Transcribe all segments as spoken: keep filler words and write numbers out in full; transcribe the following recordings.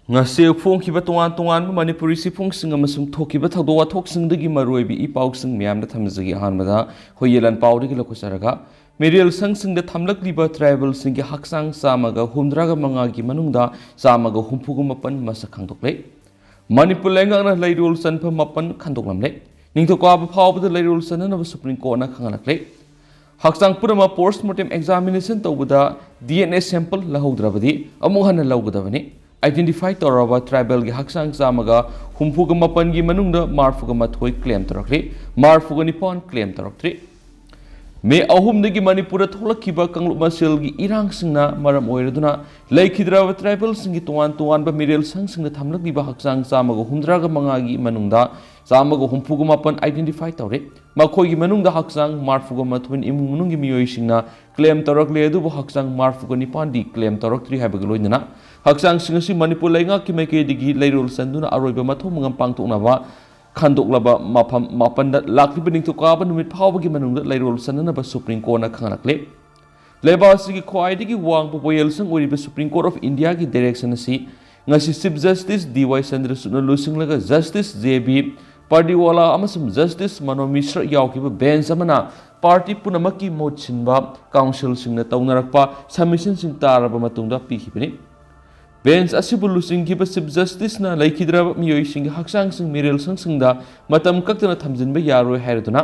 ꯉꯁꯤ ꯐꯣꯡꯈꯤꯕ ꯇꯣꯉꯥꯟ ꯇꯣꯉꯥꯟꯕ ꯃꯅꯤꯄꯨꯔꯤ ꯆꯦꯐꯣꯡꯁꯤꯡ ꯑꯃꯁꯨꯡ ꯊꯣꯛꯈꯤꯕ ꯊꯧꯗꯣꯛ ꯋꯥꯊꯣꯛꯁꯤꯡꯗꯒꯤ ꯃꯔꯨꯑꯣꯏꯕ ꯏ ꯄꯥꯎꯁꯤꯡ ꯃꯌꯥꯝꯗ ꯊꯝꯖꯒꯦ꯫ ꯑꯍꯥꯟꯕꯗ ꯑꯩꯈꯣꯏ ꯌꯦꯂꯟ ꯄꯥꯎꯗꯒꯤ ꯂꯧꯈꯠꯆꯔꯒ, ꯃꯤꯔꯦꯜ ꯁꯪꯁꯤꯡꯗ ꯊꯝꯂꯛꯂꯤꯕ ꯇ꯭ꯔꯥꯏꯕꯦꯜꯁꯤꯡꯒꯤ ꯍꯛꯆꯥꯡ ꯆꯥꯝꯃꯒ ꯍꯨꯝꯗ꯭ꯔꯥꯒ ꯃꯉꯥꯒꯤ ꯃꯅꯨꯡꯗ ꯆꯥꯝꯃꯒ ꯍꯨꯝꯐꯨꯒ ꯃꯥꯄꯟ ꯃꯁꯛ ꯈꯪꯗꯣꯛꯂꯦ꯫ ꯃꯅꯤꯄꯨꯔ ꯂꯩꯉꯥꯛꯅ ꯂꯩꯔꯣꯜ ꯆꯟꯐꯝ ꯃꯥꯄꯟ ꯈꯟꯗꯣꯛꯂꯝꯂꯦ꯫ ꯅꯤꯡꯊꯧꯀꯥꯕ ꯐꯥꯎꯕꯗ ꯂꯩꯔꯣꯜ ꯆꯟꯅꯅꯕ ꯁꯨꯄ꯭ꯔꯤꯝ ꯀꯣꯔꯠꯅ ꯈꯪꯍꯜꯂꯛꯂꯦ꯫ ꯍꯛꯆꯥꯡ ꯄꯨꯝꯅꯃꯛ ꯄꯣꯁ ꯃꯣꯔꯇꯦꯝ ꯑꯦꯛꯖꯥꯃꯤꯅꯦꯁꯟ ꯇꯧꯕꯗ ꯗꯤ ꯑꯦꯟ ꯑꯦ ꯁꯦꯝꯄꯜ ꯂꯧꯍꯧꯗ꯭ꯔꯕꯗꯤ ꯑꯃꯨꯛ ꯍꯟꯅ ꯂꯧꯒꯗꯕꯅꯤ꯫ ꯑꯥꯏꯗꯦꯟꯇꯤꯐꯥꯏ ꯇꯧꯔꯕ ꯇ꯭ꯔꯥꯏꯕꯦꯜꯒꯤ ꯍꯛꯆꯥꯡ ꯆꯥꯝꯃꯒ ꯍꯨꯝꯐꯨꯒ ꯃꯥꯄꯟꯒꯤ ꯃꯅꯨꯡꯗ ꯃꯔꯐꯨꯒ ꯃꯥꯊꯣꯏ ꯀ꯭ꯂꯦꯝ ꯇꯧꯔꯛꯂꯤ, ꯃꯔꯐꯨꯒ ꯅꯤꯄꯥꯟ ꯀ꯭ꯂꯦꯝ ꯇꯧꯔꯛꯇ꯭ꯔꯤ꯫ ꯃꯦ ꯑꯍꯨꯝꯗꯒꯤ ꯃꯅꯤꯄꯨꯔꯗ ꯊꯣꯛꯂꯛꯈꯤꯕ ꯀꯥꯡꯂꯨꯞ ꯃꯁꯦꯜꯒꯤ ꯏꯔꯥꯡꯁꯤꯡꯅ ꯃꯔꯝ ꯑꯣꯏꯔꯗꯨꯅ ꯂꯩꯈꯤꯗ꯭ꯔꯕ ꯇ꯭ꯔꯥꯏꯕꯦꯜꯁꯤꯡꯒꯤ ꯇꯣꯉꯥꯟ ꯇꯣꯉꯥꯟꯕ ꯃꯤꯔꯦꯜ ꯁꯪꯁꯤꯡꯗ ꯊꯝꯂꯛꯂꯤꯕ ꯍꯛꯆꯥꯡ ꯆꯥꯝꯃꯒ ꯍꯨꯝꯗ꯭ꯔꯥꯒ ꯃꯉꯥꯒꯤ ꯃꯅꯨꯡꯗ ꯆꯥꯝꯃꯒ ꯍꯨꯝꯐꯨꯒ ꯃꯥꯄꯟ ꯑꯥꯏꯗꯦꯟꯇꯤꯐꯥꯏ ꯇꯧꯔꯦ꯫ ꯃꯈꯣꯏꯒꯤ ꯃꯅꯨꯡꯗ ꯍꯛꯆꯥꯡ ꯃꯔꯐꯨꯒ ꯃꯥꯊꯣꯏ ꯏꯃꯨꯡ ꯃꯅꯨꯡꯒꯤ ꯃꯤꯑꯣꯏꯁꯤꯡꯅ ꯀ꯭ꯂꯦꯝ ꯇꯧꯔꯛꯂꯦ, ꯑꯗꯨꯕꯨ ꯍꯛꯆꯥꯡ ꯃꯔꯐꯨꯒ ꯅꯤꯄꯥꯟꯗꯤ ꯀ꯭ꯂꯦꯝ ꯇꯧꯔꯛꯇ꯭ꯔꯤ ꯍꯥꯏꯕꯒ ꯂꯣꯏꯅꯅ ꯍꯛꯆꯥꯡꯁꯤꯡ ꯑꯁꯤ ꯃꯅꯤꯄꯨꯔ ꯂꯩꯉꯥꯛꯀꯤ ꯃꯥꯏꯀꯩꯗꯒꯤ ꯂꯩꯔꯣꯜ ꯆꯟꯗꯨꯅ ꯑꯔꯣꯏꯕ ꯃꯊꯧ ꯃꯉꯝ ꯄꯥꯡꯊꯣꯛꯅꯕ ꯈꯟꯗꯣꯛꯂꯕ ꯃꯐꯝ ꯃꯥꯄꯟꯗ ꯂꯥꯛꯂꯤꯕ ꯅꯤꯡꯊꯧꯀꯥꯕ ꯅꯨꯃꯤꯠ ꯐꯥꯎꯕꯒꯤ ꯃꯅꯨꯡꯗ ꯂꯩꯔꯣꯜ ꯆꯟꯅꯅꯕ ꯁꯨꯄ꯭ꯔꯤꯝ ꯀꯣꯔꯠꯅ ꯈꯪꯍꯜꯂꯛꯂꯦ꯫ ꯂꯩꯕꯥꯛ ꯑꯁꯤꯒꯤ ꯈ꯭ꯋꯥꯏꯗꯒꯤ ꯋꯥꯡꯕ ꯋꯥꯌꯦꯜꯁꯪ ꯑꯣꯏꯔꯤꯕ ꯁꯨꯄ꯭ꯔꯤꯝ ꯀꯣꯔꯠ ꯑꯣꯐ ꯏꯟꯗꯤꯌꯥꯒꯤ ꯗꯥꯏꯔꯦꯛꯁꯟ ꯑꯁꯤ ꯉꯁꯤ ꯆꯤꯐ ꯖꯁꯇꯤꯁ ꯗꯤ ꯋꯥꯏ ꯆꯟꯗ꯭ꯔꯆꯨꯗꯅ ꯂꯨꯆꯤꯡꯂꯒ ꯖꯁꯇꯤꯁ ꯖꯦ ꯕꯤ ꯄꯥꯔꯗꯤꯋꯥꯂꯥ ꯑꯃꯁꯨꯡ ꯖꯁꯇꯤꯁ ꯃꯅꯣ ꯃꯤꯁ꯭ꯔ ꯌꯥꯎꯈꯤꯕ ꯕꯦꯟꯆ ꯑꯃꯅ ꯄꯥꯔꯇꯤ ꯄꯨꯝꯅꯃꯛꯀꯤ ꯃꯍꯨꯠ ꯁꯤꯟꯕ ꯀꯥꯎꯟꯁꯤꯜꯁꯤꯡꯅ ꯇꯧꯅꯔꯛꯄ ꯁꯕꯃꯤꯁꯟꯁꯤꯡ ꯇꯥꯔꯕ ꯃꯇꯨꯡꯗ ꯄꯤꯈꯤꯕꯅꯤ꯫ ꯕꯦꯟꯆ ꯑꯁꯤꯕꯨ ꯂꯨꯆꯤꯡꯈꯤꯕ ꯆꯤꯐ ꯖꯁꯇꯤꯁꯅ ꯂꯩꯈꯤꯗ꯭ꯔꯕ ꯃꯤꯑꯣꯏꯁꯤꯡꯒꯤ ꯍꯛꯆꯥꯡꯁꯤꯡ ꯃꯤꯔꯦꯜ ꯁꯪꯁꯤꯡꯗ ꯃꯇꯝ ꯀꯛꯇꯅ ꯊꯝꯖꯤꯟꯕ ꯌꯥꯔꯣꯏ ꯍꯥꯏꯔꯗꯨꯅ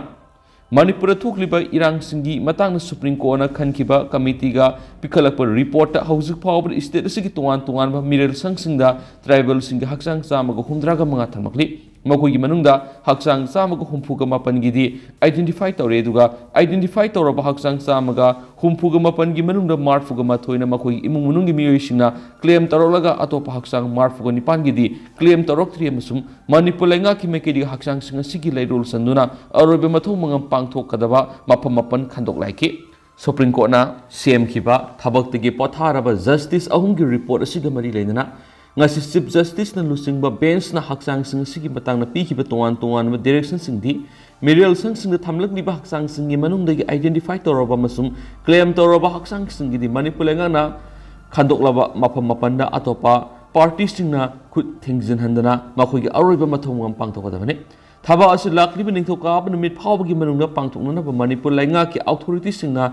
ꯃꯅꯤꯄꯨꯔꯗ ꯊꯣꯛꯂꯤꯕ ꯏꯔꯥꯡꯁꯤꯡꯒꯤ ꯃꯇꯥꯡꯗ ꯁꯨꯄ꯭ꯔꯤꯝ ꯀꯣꯔꯠꯅ ꯈꯟꯈꯤꯕ ꯀꯃꯤꯇꯤꯒ ꯄꯤꯈꯠꯂꯛꯄ ꯔꯤꯄꯣꯔꯠꯇ ꯍꯧꯖꯤꯛ ꯐꯥꯎꯕꯗ ꯁ꯭ꯇꯦꯠ ꯑꯁꯤꯒꯤ ꯇꯣꯉꯥꯟ ꯇꯣꯉꯥꯟꯕ ꯃꯤꯔꯦꯜ ꯁꯪꯁꯤꯡꯗ ꯇ꯭ꯔꯥꯏꯕꯦꯜꯁꯤꯡꯒꯤ ꯍꯛꯆꯥꯡ ꯆꯥꯝꯃꯒ ꯍꯨꯝꯗ꯭ꯔꯥꯒ ꯃꯉꯥ ꯊꯝꯂꯛꯂꯤ꯫ ꯃꯈꯣꯏꯒꯤ ꯃꯅꯨꯡꯗ ꯍꯛꯆꯥꯡ ꯆꯥꯝꯃꯒ ꯍꯨꯝꯐꯨꯒ ꯃꯥꯄꯟꯒꯤꯗꯤ ꯑꯥꯏꯗꯦꯟꯇꯤꯐꯥꯏ ꯇꯧꯔꯦ, ꯑꯗꯨꯒ ꯑꯥꯏꯗꯦꯟꯇꯤꯐꯥꯏ ꯇꯧꯔꯕ ꯍꯛꯆꯥꯡ ꯆꯥꯝꯃꯒ ꯍꯨꯝꯐꯨꯒ ꯃꯥꯄꯟꯒꯤ ꯃꯅꯨꯡꯗ ꯃꯔꯐꯨꯒ ꯃꯥꯊꯣꯏꯅ ꯃꯈꯣꯏꯒꯤ ꯏꯃꯨꯡ ꯃꯅꯨꯡꯒꯤ ꯃꯤꯑꯣꯏꯁꯤꯡꯅ ꯀ꯭ꯂꯦꯝ ꯇꯧꯔꯛꯂꯒ ꯑꯇꯣꯞꯄ ꯍꯛꯆꯥꯡ ꯃꯔꯐꯨꯒ ꯅꯤꯄꯥꯟꯒꯤꯗꯤ ꯀ꯭ꯂꯦꯝ ꯇꯧꯔꯛꯇ꯭ꯔꯤ ꯑꯃꯁꯨꯡ ꯃꯅꯤꯄꯨꯔ ꯂꯩꯉꯥꯛꯀꯤ ꯃꯥꯏꯀꯩꯗꯒꯤ ꯍꯛꯆꯥꯡꯁꯤꯡ ꯑꯁꯤꯒꯤ ꯂꯩꯔꯣꯜ ꯆꯟꯗꯨꯅ ꯑꯔꯣꯏꯕ ꯃꯊꯧ ꯃꯉꯝ ꯄꯥꯡꯊꯣꯛꯀꯗꯕ ꯃꯐꯝ ꯃꯥꯄꯟ ꯈꯟꯗꯣꯛꯂꯛꯈꯤ꯫ ꯁꯨꯄ꯭ꯔꯤꯝ ꯀꯣꯔꯠꯅ ꯁꯦꯝꯈꯤꯕ ꯊꯕꯛꯇꯒꯤ ꯄꯣꯊꯥꯔꯕ ꯖꯁꯇꯤꯁ ꯑꯍꯨꯝꯒꯤ ꯔꯤꯄꯣꯔꯠ ꯑꯁꯤꯒ ꯃꯔꯤ ꯂꯩꯅꯅ ꯉꯁꯤ ꯆꯤꯐ ꯖꯁꯇꯤꯁꯅ ꯂꯨꯆꯤꯡꯕ ꯕꯦꯟꯆꯅ ꯍꯛꯆꯥꯡꯁꯤꯡ ꯑꯁꯤꯒꯤ ꯃꯇꯥꯡꯗ ꯄꯤꯈꯤꯕ ꯇꯣꯉꯥꯟ ꯇꯣꯉꯥꯟꯕ ꯗꯥꯏꯔꯦꯛꯁꯟꯁꯤꯡꯗꯤ ꯃꯤꯔꯦꯜ ꯁꯪꯁꯤꯡꯗ ꯊꯝꯂꯛꯂꯤꯕ ꯍꯛꯆꯥꯡꯁꯤꯡꯒꯤ ꯃꯅꯨꯡꯗꯒꯤ ꯑꯥꯏꯗꯦꯟꯇꯤꯐꯥꯏ ꯇꯧꯔꯕ ꯑꯃꯁꯨꯡ ꯀ꯭ꯂꯦꯝ ꯇꯧꯔꯕ ꯍꯛꯆꯥꯡꯁꯤꯡꯒꯤꯗꯤ ꯃꯅꯤꯄꯨꯔ ꯂꯩꯉꯥꯛꯅ ꯈꯟꯗꯣꯛꯂꯕ ꯃꯐꯝ ꯃꯥꯄꯟꯗ ꯑꯇꯣꯞꯄ ꯄꯥꯔꯇꯤꯁꯤꯡꯅ ꯈꯨꯠ ꯊꯤꯡꯖꯤꯟꯍꯟꯗꯅ ꯃꯈꯣꯏꯒꯤ ꯑꯔꯣꯏꯕ ꯃꯊꯧ ꯃꯉꯝ ꯄꯥꯡꯊꯣꯛꯀꯗꯕꯅꯤ꯫ ꯊꯕꯛ ꯑꯁꯤ ꯂꯥꯛꯂꯤꯕ ꯅꯤꯡꯊꯧꯀꯥꯕ ꯅꯨꯃꯤꯠ ꯐꯥꯎꯕꯒꯤ ꯃꯅꯨꯡꯗ ꯄꯥꯡꯊꯣꯛꯅꯅꯕ ꯃꯅꯤꯄꯨꯔ ꯂꯩꯉꯥꯛꯀꯤ ꯑꯣꯊꯣꯔꯤꯇꯤꯁꯤꯡꯅ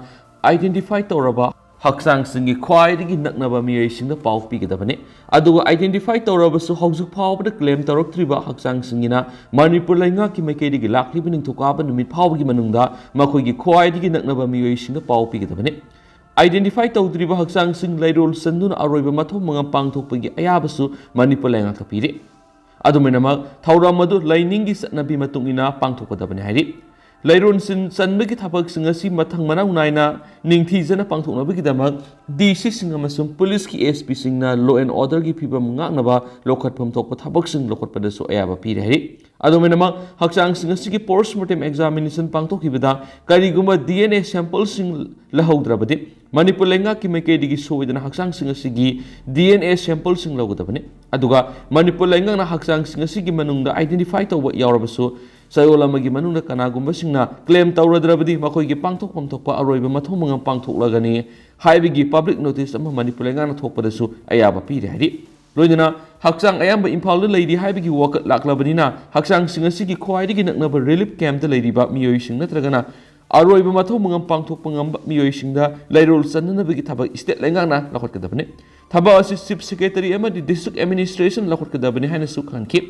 ꯑꯥꯏꯗꯦꯟꯇꯤꯐꯥꯏ ꯇꯧꯔꯕ ꯍꯛꯆꯥꯡꯁꯤꯡꯒꯤ ꯈ꯭ꯋꯥꯏꯗꯒꯤ ꯅꯛꯅꯕ ꯃꯤꯑꯣꯏꯁꯤꯡꯗ ꯄꯥꯎ ꯄꯤꯒꯗꯕꯅꯤ꯫ ꯑꯗꯨꯒ ꯑꯥꯏꯗꯦꯟꯇꯤꯐꯥꯏ ꯇꯧꯔꯕꯁꯨ ꯍꯧꯖꯤꯛ ꯐꯥꯎꯕꯗ ꯀ꯭ꯂꯦꯝ ꯇꯧꯔꯛꯇ꯭ꯔꯤꯕ ꯍꯛꯆꯥꯡꯁꯤꯡꯒꯤꯅ ꯃꯅꯤꯄꯨꯔ ꯂꯩꯉꯥꯛꯀꯤ ꯃꯥꯏꯀꯩꯗꯒꯤ ꯂꯥꯛꯂꯤꯕ ꯅꯤꯡꯊꯧꯀꯥꯕ ꯅꯨꯃꯤꯠ ꯐꯥꯎꯕꯒꯤ ꯃꯅꯨꯡꯗ ꯃꯈꯣꯏꯒꯤ ꯈ꯭ꯋꯥꯏꯗꯒꯤ ꯅꯛꯅꯕ ꯃꯤꯑꯣꯏꯁꯤꯡꯗ ꯄꯥꯎ ꯄꯤꯒꯗꯕꯅꯤ꯫ ꯑꯥꯏꯗꯦꯟꯇꯤꯐꯥꯏ ꯇꯧꯗ꯭ꯔꯤꯕ ꯍꯛꯆꯥꯡꯁꯤꯡ ꯂꯩꯔꯣꯜ ꯆꯟꯗꯨꯅ ꯑꯔꯣꯏꯕ ꯃꯊꯧ ꯃꯉꯝ ꯄꯥꯡꯊꯣꯛꯄꯒꯤ ꯑꯌꯥꯕꯁꯨ ꯃꯅꯤꯄꯨꯔ ꯂꯩꯉꯥꯛꯇ ꯄꯤꯔꯤ꯫ ꯑꯗꯨꯃꯥꯏꯅꯃꯛ ꯊꯧꯔꯝ ꯑꯗꯨ ꯂꯥꯏꯅꯤꯡꯒꯤ ꯆꯠꯅꯕꯤ ꯃꯇꯨꯡ ꯏꯟꯅ ꯄꯥꯡꯊꯣꯛꯀꯗꯕꯅꯤ ꯍꯥꯏꯔꯤ꯫ ꯂꯩꯔꯣꯟꯁꯤꯟ ꯆꯟꯕꯒꯤ ꯊꯕꯛꯁꯤꯡ ꯑꯁꯤ ꯃꯊꯪ ꯃꯅꯥꯎ ꯅꯥꯏꯅ ꯅꯤꯡꯊꯤꯖꯅ ꯄꯥꯡꯊꯣꯛꯅꯕꯒꯤꯗꯃꯛ ꯗꯤ ꯁꯤꯁꯤꯡ ꯑꯃꯁꯨꯡ ꯄꯨꯂꯤꯁꯀꯤ ꯑꯦꯁ ꯄꯤꯁꯤꯡꯅ law and orderꯒꯤ ꯐꯤꯕꯝ ꯉꯥꯛꯅꯕ ꯂꯧꯈꯠꯐꯝ ꯊꯣꯛꯄ ꯊꯕꯛꯁꯤꯡ ꯂꯧꯈꯠꯄꯗꯁꯨ ꯑꯌꯥꯕ ꯄꯤꯔꯦ ꯍꯥꯏꯔꯤ꯫ ꯑꯗꯨꯃꯥꯏꯅꯃꯛ ꯍꯛꯆꯥꯡꯁꯤꯡ ꯑꯁꯤꯒꯤ ꯄꯣꯁꯃꯣꯔꯇꯦꯝ ꯑꯦꯛꯖꯥꯃꯤꯅꯦꯁꯟ ꯄꯥꯡꯊꯣꯛꯈꯤꯕꯗ ꯀꯔꯤꯒꯨꯝꯕ ꯗꯤ ꯑꯦꯟ ꯑꯦ ꯁꯦꯝꯄꯜꯁꯤꯡ ꯂꯧꯍꯧꯗ꯭ꯔꯕꯗꯤ ꯃꯅꯤꯄꯨꯔ ꯂꯩꯉꯥꯛꯀꯤ ꯃꯥꯏꯀꯩꯗꯒꯤ ꯁꯣꯏꯗꯅ ꯍꯛꯆꯥꯡꯁꯤꯡ ꯑꯁꯤꯒꯤ ꯗꯤ ꯑꯦꯟ ꯑꯦ ꯁꯦꯝꯄꯜꯁꯤꯡ ꯂꯧꯒꯗꯕꯅꯤ꯫ ꯑꯗꯨꯒ ꯃꯅꯤꯄꯨꯔ ꯂꯩꯉꯥꯛꯅ ꯍꯛꯆꯥꯡꯁꯤꯡ ꯑꯁꯤꯒꯤ ꯃꯅꯨꯡꯗ ꯑꯥꯏꯗꯦꯟꯇꯤꯐꯥꯏ ꯇꯧꯕ ꯌꯥꯎꯔꯕꯁꯨ ꯆꯌꯣꯜ ꯑꯃꯒꯤ ꯃꯅꯨꯡꯗ ꯀꯅꯥꯒꯨꯝꯕꯁꯤꯡꯅ ꯀ꯭ꯂꯦꯝ ꯇꯧꯔꯗ꯭ꯔꯕꯗꯤ ꯃꯈꯣꯏꯒꯤ ꯄꯥꯡꯊꯣꯛꯐꯝ ꯊꯣꯛꯄ ꯑꯔꯣꯏꯕ ꯃꯊꯧ ꯃꯉꯝ ꯄꯥꯡꯊꯣꯛꯂꯒꯅꯤ ꯍꯥꯏꯕꯒꯤ ꯄꯕ꯭ꯂꯤꯛ ꯅꯣꯇꯤꯁ ꯑꯃ ꯃꯅꯤꯄꯨꯔ ꯂꯩꯉꯥꯛꯅ ꯊꯣꯛꯄꯗꯁꯨ ꯑꯌꯥꯕ ꯄꯤꯔꯦ ꯍꯥꯏꯔꯤ꯫ ꯂꯣꯏꯅꯅ ꯍꯛꯆꯥꯡ ꯑꯌꯥꯝꯕ ꯏꯝꯐꯥꯜꯗ ꯂꯩꯔꯤ ꯍꯥꯏꯕꯒꯤ ꯋꯥꯀꯠ ꯂꯥꯛꯂꯕꯅꯤꯅ ꯍꯛꯆꯥꯡꯁꯤꯡ ꯑꯁꯤꯒꯤ ꯈ꯭ꯋꯥꯏꯗꯒꯤ ꯅꯛꯅꯕ ꯔꯤꯂꯤꯐ ꯀꯦꯝꯞꯇ ꯂꯩꯔꯤꯕ ꯃꯤꯑꯣꯏꯁꯤꯡ ꯅꯠꯇ꯭ꯔꯒꯅ ꯑꯔꯣꯏꯕ ꯃꯊꯧ ꯃꯉꯝ ꯄꯥꯡꯊꯣꯛꯄ ꯉꯝꯕ ꯃꯤꯑꯣꯏꯁꯤꯡꯗ ꯂꯩꯔꯣꯜ ꯆꯟꯅꯅꯕꯒꯤ ꯊꯕꯛ ꯁ꯭ꯇꯦꯠ ꯂꯩꯉꯥꯛꯅ ꯂꯧꯈꯠꯀꯗꯕꯅꯤ꯫ ꯊꯕꯛ ꯑꯁꯤ ꯆꯤꯐ ꯁꯦꯀ꯭ꯔꯦꯇꯔꯤ ꯑꯃꯗꯤ ꯗꯤꯁꯇ꯭ꯔꯤꯛ ꯑꯦꯗꯃꯤꯅꯤꯁꯇ꯭ꯔꯦꯁꯟ ꯂꯧꯈꯠꯀꯗꯕꯅꯤ ꯍꯥꯏꯅꯁꯨ ꯈꯪꯍꯟꯈꯤ꯫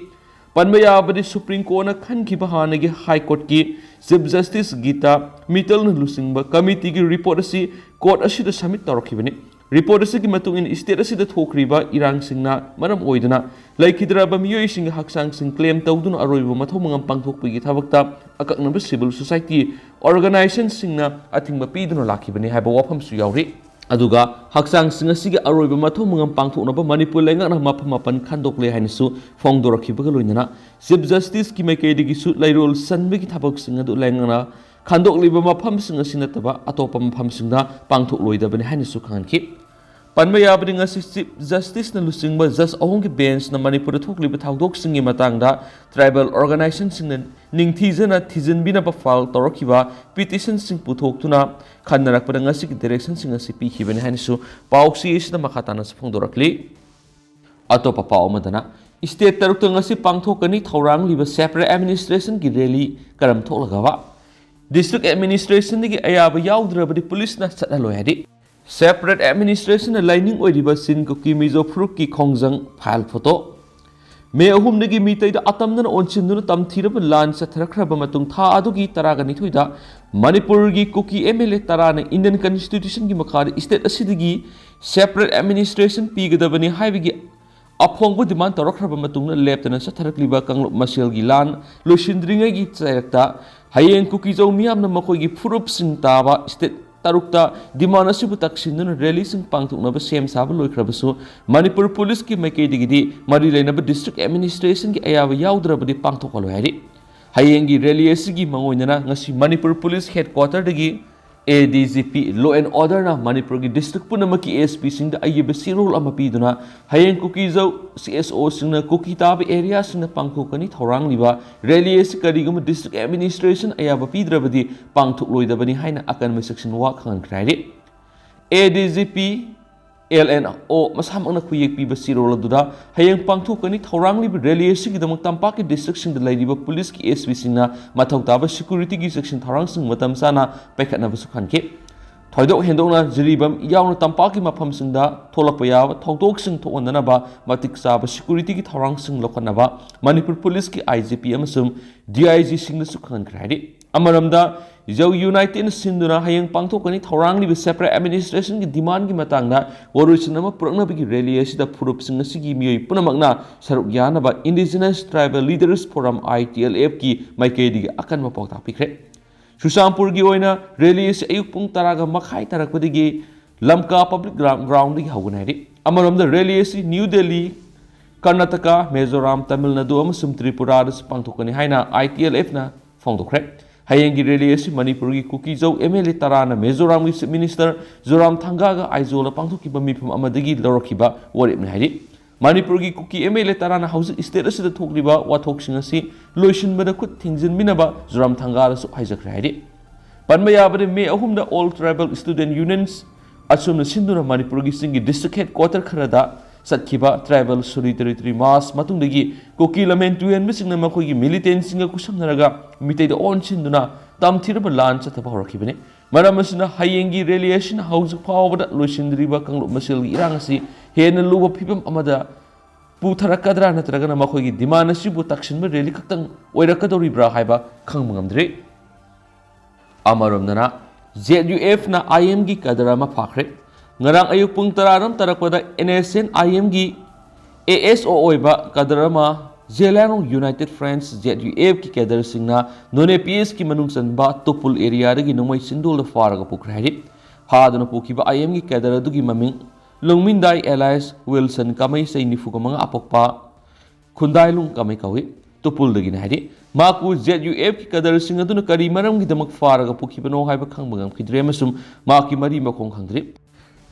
ꯄꯟꯕ ꯌꯥꯕꯗꯤ ꯁꯨꯄ꯭ꯔꯤꯝ ꯀꯣꯔꯠꯅ ꯈꯟꯈꯤꯕ ꯍꯥꯟꯅꯒꯤ ꯍꯥꯏ ꯀꯣꯔꯠꯀꯤ ꯆꯤꯐ ꯖꯁꯇꯤꯁ ꯒꯤꯇꯥ ꯃꯤꯇꯜꯅ ꯂꯨꯆꯤꯡꯕ ꯀꯃꯤꯇꯤꯒꯤ ꯔꯤꯄꯣꯔꯠ ꯑꯁꯤ ꯀꯣꯔꯠ ꯑꯁꯤꯗ ꯁꯕꯃꯤꯠ ꯇꯧꯔꯛꯈꯤꯕꯅꯤ꯫ ꯔꯤꯄꯣꯔꯠ ꯑꯁꯤꯒꯤ ꯃꯇꯨꯡ ꯏꯟꯅ ꯁ꯭ꯇꯦꯠ ꯑꯁꯤꯗ ꯊꯣꯛꯈ꯭ꯔꯤꯕ ꯏꯔꯥꯡꯁꯤꯡꯅ ꯃꯔꯝ ꯑꯣꯏꯗꯨꯅ ꯂꯩꯈꯤꯗ꯭ꯔꯕ ꯃꯤꯑꯣꯏꯁꯤꯡꯒꯤ ꯍꯛꯆꯥꯡꯁꯤꯡ ꯀ꯭ꯂꯦꯝ ꯇꯧꯗꯨꯅ ꯑꯔꯣꯏꯕ ꯃꯊꯧ ꯃꯉꯝ ꯄꯥꯡꯊꯣꯛꯄꯒꯤ ꯊꯕꯛꯇ ꯑꯀꯛꯅꯕ ꯁꯤꯚꯤꯜ ꯁꯣꯁꯥꯏꯇꯤ ꯑꯣꯔꯒꯅꯥꯏꯖꯦꯁꯟꯁꯤꯡꯅ ꯑꯊꯤꯡꯕ ꯄꯤꯗꯨꯅ ꯂꯥꯛꯈꯤꯕꯅꯤ ꯍꯥꯏꯕ ꯋꯥꯐꯝꯁꯨ ꯌꯥꯎꯔꯤ꯫ ꯑꯗꯨꯒ ꯍꯛꯆꯥꯡꯁꯤꯡ ꯑꯁꯤꯒꯤ ꯑꯔꯣꯏꯕ ꯃꯊꯧ ꯃꯉꯝ ꯄꯥꯡꯊꯣꯛꯅꯕ ꯃꯅꯤꯄꯨꯔ ꯂꯩꯉꯥꯛꯅ ꯃꯐꯝ ꯃꯥꯄꯟ ꯈꯟꯗꯣꯛꯂꯦ ꯍꯥꯏꯅꯁꯨ ꯐꯣꯡꯗꯣꯔꯛꯈꯤꯕꯒ ꯂꯣꯏꯅꯅ ꯆꯤꯐ ꯖꯁꯇꯤꯁꯀꯤ ꯃꯥꯏꯀꯩꯗꯒꯤꯁꯨ ꯂꯩꯔꯣꯜ ꯆꯟꯕꯒꯤ ꯊꯕꯛꯁꯤꯡ ꯑꯗꯨ ꯂꯩꯉꯥꯛꯅ ꯈꯟꯗꯣꯛꯂꯤꯕ ꯃꯐꯝꯁꯤꯡ ꯑꯁꯤ ꯅꯠꯇꯕ ꯑꯇꯣꯞꯄ ꯃꯐꯝꯁꯤꯡꯗ ꯄꯥꯡꯊꯣꯛꯂꯣꯏꯗꯕꯅꯤ ꯍꯥꯏꯅꯁꯨ ꯈꯪꯍꯟꯈꯤ꯫ ꯄꯟꯕ ꯌꯥꯕꯗꯤ ꯉꯁꯤ ꯆꯤꯐ ꯖꯁꯇꯤꯁꯅ ꯂꯨꯆꯤꯡꯕ ꯖꯁ ꯑꯍꯨꯝꯒꯤ ꯕꯦꯟꯁꯅ ꯃꯅꯤꯄꯨꯔꯗ ꯊꯣꯛꯂꯤꯕ ꯊꯧꯗꯣꯛꯁꯤꯡꯒꯤ ꯃꯇꯥꯡꯗ ꯇ꯭ꯔꯥꯏꯕꯦꯜ ꯑꯣꯔꯒꯅꯥꯏꯖꯦꯁꯟꯁꯤꯡꯅ ꯅꯤꯡꯊꯤꯖꯅ ꯊꯤꯖꯤꯟꯕꯤꯅꯕ ꯐꯥꯏꯜ ꯇꯧꯔꯛꯈꯤꯕ ꯄꯤꯇꯤꯁꯟꯁꯤꯡ ꯄꯨꯊꯣꯛꯇꯨꯅ ꯈꯟꯅꯔꯛꯄꯗ ꯉꯁꯤꯒꯤ ꯗꯤꯔꯦꯛꯁꯟꯁꯤꯡ ꯑꯁꯤ ꯄꯤꯈꯤꯕꯅꯤ ꯍꯥꯏꯅꯁꯨ ꯄꯥꯎꯆꯦ ꯑꯁꯤꯗ ꯃꯈꯥ ꯇꯥꯅꯁꯨ ꯐꯣꯡꯗꯣꯔꯛꯂꯤ꯫ ꯑꯇꯣꯞꯄ ꯄꯥꯎ ꯑꯃꯗꯅ, state ꯇꯔꯨꯛꯇ ꯉꯁꯤ ꯄꯥꯡꯊꯣꯛꯀꯅꯤ ꯊꯧꯔꯥꯡꯂꯤꯕ separate administrationꯒꯤ rally ꯀꯔꯝ ꯊꯣꯛꯂꯒꯕ? District administrationꯗꯒꯤ ꯑꯌꯥꯕ ꯌꯥꯎꯗ꯭ꯔꯕꯗꯤ ꯄꯨꯂꯤꯁꯅ ꯆꯠꯍꯜꯂꯣꯏ ꯍꯥꯏꯔꯤ꯫ Separate administrationꯅ ꯂꯥꯏꯅꯤꯡ ꯑꯣꯏꯔꯤꯕ ꯆꯤꯟ ꯀꯨꯀꯤ ꯃꯤꯖꯣ ꯐꯨꯔꯨꯞꯀꯤ ꯈꯣꯡꯖꯪ꯫ File photo꯫ ꯃꯦ ꯑꯍꯨꯝꯗꯒꯤ ꯃꯤꯇꯩꯗ ꯑꯇꯝꯅꯅ ꯑꯣꯟꯁꯤꯟꯗꯨꯅ ꯇꯝꯊꯤꯔꯕ ꯂꯥꯟ ꯆꯠꯊꯔꯛꯈ꯭ꯔꯕ ꯃꯇꯨꯡ, ꯊꯥ ꯑꯗꯨꯒꯤ ꯇꯔꯥꯒ ꯅꯤꯊꯣꯏꯗ ꯃꯅꯤꯄꯨꯔꯒꯤ ꯀꯨꯀꯤ MLA ꯇꯔꯥꯅ Indian Constitutionꯒꯤ ꯃꯈꯥꯗ state ꯑꯁꯤꯗꯒꯤ separate administration ꯄꯤꯒꯗꯕꯅꯤ ꯍꯥꯏꯕꯒꯤ ꯑꯐꯣꯡꯕ demand ꯇꯧꯔꯛꯈ꯭ꯔꯕ ꯃꯇꯨꯡꯗ, ꯂꯦꯞꯇꯅ ꯆꯠꯊꯔꯛꯂꯤꯕ ꯀꯥꯡꯂꯨꯞ ꯃꯁꯦꯜꯒꯤ ꯂꯥꯟ ꯂꯣꯏꯁꯤꯟꯗ꯭ꯔꯤꯉꯩꯒꯤ ꯆꯩꯔꯛꯇ ꯍꯌꯦꯡ ꯀꯨꯀꯤꯖꯧ ꯃꯤꯌꯥꯝꯅ ꯃꯈꯣꯏꯒꯤ ꯐꯨꯔꯨꯞꯁꯤꯡ ꯇꯥꯕ state ꯇꯔꯨꯛꯇ demand ꯑꯁꯤꯕꯨ ꯇꯛꯁꯤꯟꯗꯨꯅ rallyꯁꯤꯡ ꯄꯥꯡꯊꯣꯛꯅꯕ ꯁꯦꯝ ꯁꯥꯕ ꯂꯣꯏꯈ꯭ꯔꯕꯁꯨ, ꯃꯅꯤꯄꯨꯔ ꯄꯨꯂꯤꯁꯀꯤ ꯃꯥꯏꯀꯩꯗꯒꯤꯗꯤ ꯃꯔꯤ ꯂꯩꯅꯕ district administrationꯒꯤ ꯑꯌꯥꯕ ꯌꯥꯎꯗ꯭ꯔꯕꯗꯤ ꯄꯥꯡꯊꯣꯛꯍꯜꯂꯣꯏ ꯍꯥꯏꯔꯤ꯫ ꯍꯌꯦꯡꯒꯤ rally ꯑꯁꯤꯒꯤ ꯃꯥꯡꯑꯣꯏꯅꯅ ꯉꯁꯤ ꯃꯅꯤꯄꯨꯔ ꯄꯨꯂꯤꯁ headquarterꯗꯒꯤ ADGP, Law and Orderꯅ ꯃꯅꯤꯄꯨꯔꯒꯤ district ꯄꯨꯝꯅꯃꯛꯀꯤ SPꯁꯤꯡꯗ ꯑꯏꯕ ꯆꯦꯔꯣꯜ ꯑꯃ ꯄꯤꯗꯨꯅ, ꯍꯌꯦꯡ ꯀꯨꯀꯤꯖꯧ CSOꯁꯤꯡꯅ ꯀꯨꯀꯤ ꯇꯥꯕ areaꯁꯤꯡꯗ ꯄꯥꯡꯊꯣꯛꯀꯅꯤ ꯊꯧꯔꯥꯡꯂꯤꯕ rally ꯑꯁꯤ ꯀꯔꯤꯒꯨꯝꯕ district administration ꯑꯌꯥꯕ ꯄꯤꯗ꯭ꯔꯕꯗꯤ ꯄꯥꯡꯊꯣꯛꯂꯣꯏꯗꯕꯅꯤ ꯍꯥꯏꯅ ꯑꯀꯟꯕ ꯁꯦꯛꯁꯟ ꯋꯥ ꯈꯪꯍꯟꯈ꯭ꯔꯦ ꯍꯥꯏꯔꯤ꯫ ADGP, L and O ꯃꯁꯥꯃꯛꯅ ꯈꯨꯌꯦꯛ ꯄꯤꯕ ꯆꯦꯔꯣꯜ ꯑꯗꯨꯗ, ꯍꯌꯦꯡ ꯄꯥꯡꯊꯣꯛꯀꯅꯤ ꯊꯧꯔꯥꯡꯂꯤꯕ rally ꯑꯁꯤꯒꯤꯗꯃꯛ ꯇꯝꯄꯥꯛꯀꯤ districtꯁꯤꯡꯗ ꯂꯩꯔꯤꯕ ꯄꯨꯂꯤꯁꯀꯤ SPꯁꯤꯡꯅ ꯃꯊꯧ ꯇꯥꯕ securityꯒꯤ ꯆꯦꯛꯁꯤꯟ ꯊꯧꯔꯥꯡꯁꯤꯡ ꯃꯇꯝ ꯆꯥꯅ ꯄꯥꯏꯈꯠꯅꯕꯁꯨ ꯈꯟꯈꯤ꯫ ꯊꯣꯏꯗꯣꯛ ꯍꯦꯟꯗꯣꯛꯅ ꯖꯤꯔꯤꯕꯥꯝ ꯌꯥꯎꯅ ꯇꯝꯄꯥꯛꯀꯤ ꯃꯐꯝꯁꯤꯡꯗ ꯊꯣꯛꯂꯛꯄ ꯌꯥꯕ ꯊꯧꯗꯣꯛꯁꯤꯡ ꯊꯣꯛꯍꯟꯗꯅꯕ ꯃꯇꯤꯛ ꯆꯥꯕ securityꯒꯤ ꯊꯧꯔꯥꯡꯁꯤꯡ ꯂꯧꯈꯠꯅꯕ ꯃꯅꯤꯄꯨꯔ ꯄꯨꯂꯤꯁꯀꯤ IGP ꯑꯃꯁꯨꯡ DIGꯁꯤꯡꯗꯁꯨ ꯈꯪꯍꯟꯈ꯭ꯔꯦ ꯍꯥꯏꯔꯤ꯫ ꯑꯃꯔꯣꯝꯗ, ꯖꯧ Unitedꯅ ꯁꯤꯟꯗꯨꯅ ꯍꯌꯦꯡ ꯄꯥꯡꯊꯣꯛꯀꯅꯤ ꯊꯧꯔꯥꯡꯂꯤꯕ separate administrationꯒꯤ demandꯒꯤ ꯃꯇꯥꯡꯗ ꯋꯥꯔꯣꯏꯁꯤꯟ ꯑꯃ ꯄꯨꯔꯛꯅꯕꯒꯤ rally ꯑꯁꯤꯗ ꯐꯨꯔꯨꯞꯁꯤꯡ ꯑꯁꯤꯒꯤ ꯃꯤꯑꯣꯏ ꯄꯨꯝꯅꯃꯛꯅ ꯁꯔꯨꯛ ꯌꯥꯅꯕ Indigenous Tribal Leaders Forum, ITLFꯀꯤ ꯃꯥꯏꯀꯩꯗꯒꯤ ꯑꯀꯟꯕ ꯄꯥꯎꯇꯥꯛ ꯄꯤꯈ꯭ꯔꯦ꯫ ꯆꯨꯔꯆꯥꯟꯄꯨꯔꯒꯤ ꯑꯣꯏꯅ rally ꯑꯁꯤ ꯑꯌꯨꯛ ꯄꯨꯡ ꯇꯔꯥꯒ ꯃꯈꯥꯏ ꯇꯥꯔꯛꯄꯗꯒꯤ ꯂꯝꯀꯥ Public Ground, groundꯗꯒꯤ ꯍꯧꯒꯅꯤ ꯍꯥꯏꯔꯤ꯫ ꯑꯃꯔꯣꯝꯗ, rally ꯑꯁꯤ New Delhi, ꯀꯔꯅꯥꯇꯀꯥ, ꯃꯤꯖꯣꯔꯥꯝ, ꯇꯥꯃꯤꯜ ꯅꯥꯗꯨ ꯑꯃꯁꯨꯡ ꯇ꯭ꯔꯤꯄꯨꯔꯥꯗꯁꯨ ꯄꯥꯡꯊꯣꯛꯀꯅꯤ ꯍꯥꯏꯅ ITLFꯅ ꯐꯣꯡꯗꯣꯛꯈ꯭ꯔꯦ꯫ ꯍꯌꯦꯡꯒꯤ rally ꯑꯁꯤ ꯃꯅꯤꯄꯨꯔꯒꯤ ꯀꯨꯀꯤꯖꯧ MLA ꯇꯔꯥꯅ ꯃꯤꯖꯣꯔꯥꯝꯒꯤ Chief Minister ꯖꯣꯔꯥꯝꯊꯪꯒꯥꯒ ꯑꯥꯏꯖꯣꯜꯗ ꯄꯥꯡꯊꯣꯛꯈꯤꯕ ꯃꯤꯐꯝ ꯑꯃꯗꯒꯤ ꯂꯧꯔꯛꯈꯤꯕ ꯋꯥꯔꯦꯞꯅꯤ ꯍꯥꯏꯔꯤ꯫ ꯃꯅꯤꯄꯨꯔꯒꯤ ꯀꯨꯀꯤ MLA ꯇꯔꯥꯅ ꯍꯧꯖꯤꯛ state ꯑꯁꯤꯗ ꯊꯣꯛꯂꯤꯕ ꯋꯥꯊꯣꯛꯁꯤꯡ ꯑꯁꯤ ꯂꯣꯏꯁꯤꯟꯕꯗ ꯈꯨꯠ ꯊꯤꯡꯖꯤꯟꯃꯤꯟꯅꯕ ꯖꯣꯔꯥꯝꯊꯪꯒꯥꯗꯁꯨ ꯍꯥꯏꯖꯈ꯭ꯔꯦ ꯍꯥꯏꯔꯤ꯫ ꯄꯟꯕ ꯌꯥꯕꯗꯤ, ꯃꯦ ꯑꯍꯨꯝꯗ All Tribal Student Unions ꯑꯁꯨꯝꯅ ꯁꯤꯟꯗꯨꯅ ꯃꯅꯤꯄꯨꯔꯒꯤ ꯆꯤꯡꯒꯤ district headquarter ꯈꯔꯗ ꯆꯠꯈꯤꯕ Tribal Solidarity March ꯃꯇꯨꯡꯗꯒꯤ ꯀꯨꯀꯤ ꯂꯝꯍꯦꯟ ꯇꯨꯍꯦꯟꯕꯁꯤꯡꯅ ꯃꯈꯣꯏꯒꯤ militantꯁꯤꯡꯒ ꯈꯨꯠꯁꯝꯅꯔꯒ ꯃꯤꯇꯩꯗ ꯑꯣꯟꯁꯤꯟꯗꯨꯅ ꯇꯝꯊꯤꯔꯕ ꯂꯥꯟ ꯆꯠꯊꯕ ꯍꯧꯔꯛꯈꯤꯕꯅꯤ꯫ ꯃꯔꯝ ꯑꯁꯤꯅ ꯍꯌꯦꯡꯒꯤ rally ꯑꯁꯤꯅ ꯍꯧꯖꯤꯛ ꯐꯥꯎꯕꯗ ꯂꯣꯏꯁꯤꯟꯗ꯭ꯔꯤꯕ ꯀꯥꯡꯂꯨꯞ ꯃꯁꯦꯜꯒꯤ ꯏꯔꯥꯡ ꯑꯁꯤ ꯍꯦꯟꯅ ꯂꯨꯕ ꯐꯤꯕꯝ ꯑꯃꯗ ꯄꯨꯊꯔꯛꯀꯗ꯭ꯔꯥ ꯅꯠꯇ꯭ꯔꯒꯅ ꯃꯈꯣꯏꯒꯤ demand ꯑꯁꯤꯕꯨ ꯇꯛꯁꯤꯟꯕ rally ꯈꯛꯇꯪ ꯑꯣꯏꯔꯛꯀꯗꯧꯔꯤꯕ꯭ꯔꯥ ꯍꯥꯏꯕ ꯈꯪꯕ ꯉꯝꯗ꯭ꯔꯤ꯫ ꯑꯃꯔꯣꯝꯗꯅ ZUFꯅ IMꯒꯤ cadre ꯑꯃ ꯐꯥꯈ꯭ꯔꯦ꯫ ꯉꯔꯥꯡ ꯑꯌꯨꯛ ꯄꯨꯡ ꯇꯔꯥ ꯔꯣꯝ ꯇꯥꯔꯛꯄꯗ NSCN IMꯒꯤ ASO ꯑꯣꯏꯕ cadre ꯑꯃ Zeliangrong United Front, ZUFꯀꯤ cadreꯁꯤꯡꯅ Noney PSꯀꯤ ꯃꯅꯨꯡ ꯆꯟꯕ ꯇꯨꯄꯨꯜ areaꯗꯒꯤ ꯅꯣꯡꯃꯩ ꯆꯤꯟꯗꯣꯜꯗ ꯐꯥꯔꯒ ꯄꯨꯈ꯭ꯔꯦ ꯍꯥꯏꯔꯤ꯫ ꯐꯥꯗꯨꯅ ꯄꯨꯈꯤꯕ IMꯒꯤ cadre ꯑꯗꯨꯒꯤ ꯃꯃꯤꯡ ꯂꯨꯡꯃꯤꯟꯗꯥꯏ alias Wilson ꯀꯃꯩ, ꯆꯍꯤ ꯅꯤꯐꯨꯒ ꯃꯉꯥ ꯑꯄꯣꯛꯄ, ꯈꯨꯟꯗꯥꯏꯂꯨꯡ ꯀꯃꯩ ꯀꯧꯏ꯫ ꯇꯨꯄꯨꯜꯗꯒꯤꯅꯤ ꯍꯥꯏꯔꯤ꯫ ꯃꯍꯥꯛꯄꯨ ZUFꯀꯤ cadreꯁꯤꯡ ꯑꯗꯨꯅ ꯀꯔꯤ ꯃꯔꯝꯒꯤꯗꯃꯛ ꯐꯥꯔꯒ ꯄꯨꯈꯤꯕꯅꯣ ꯍꯥꯏꯕ ꯈꯪꯕ ꯉꯝꯈꯤꯗ꯭ꯔꯦ ꯑꯃꯁꯨꯡ ꯃꯍꯥꯛꯀꯤ ꯃꯔꯤ ꯃꯈꯣꯡ ꯈꯪꯗ꯭ꯔꯤ꯫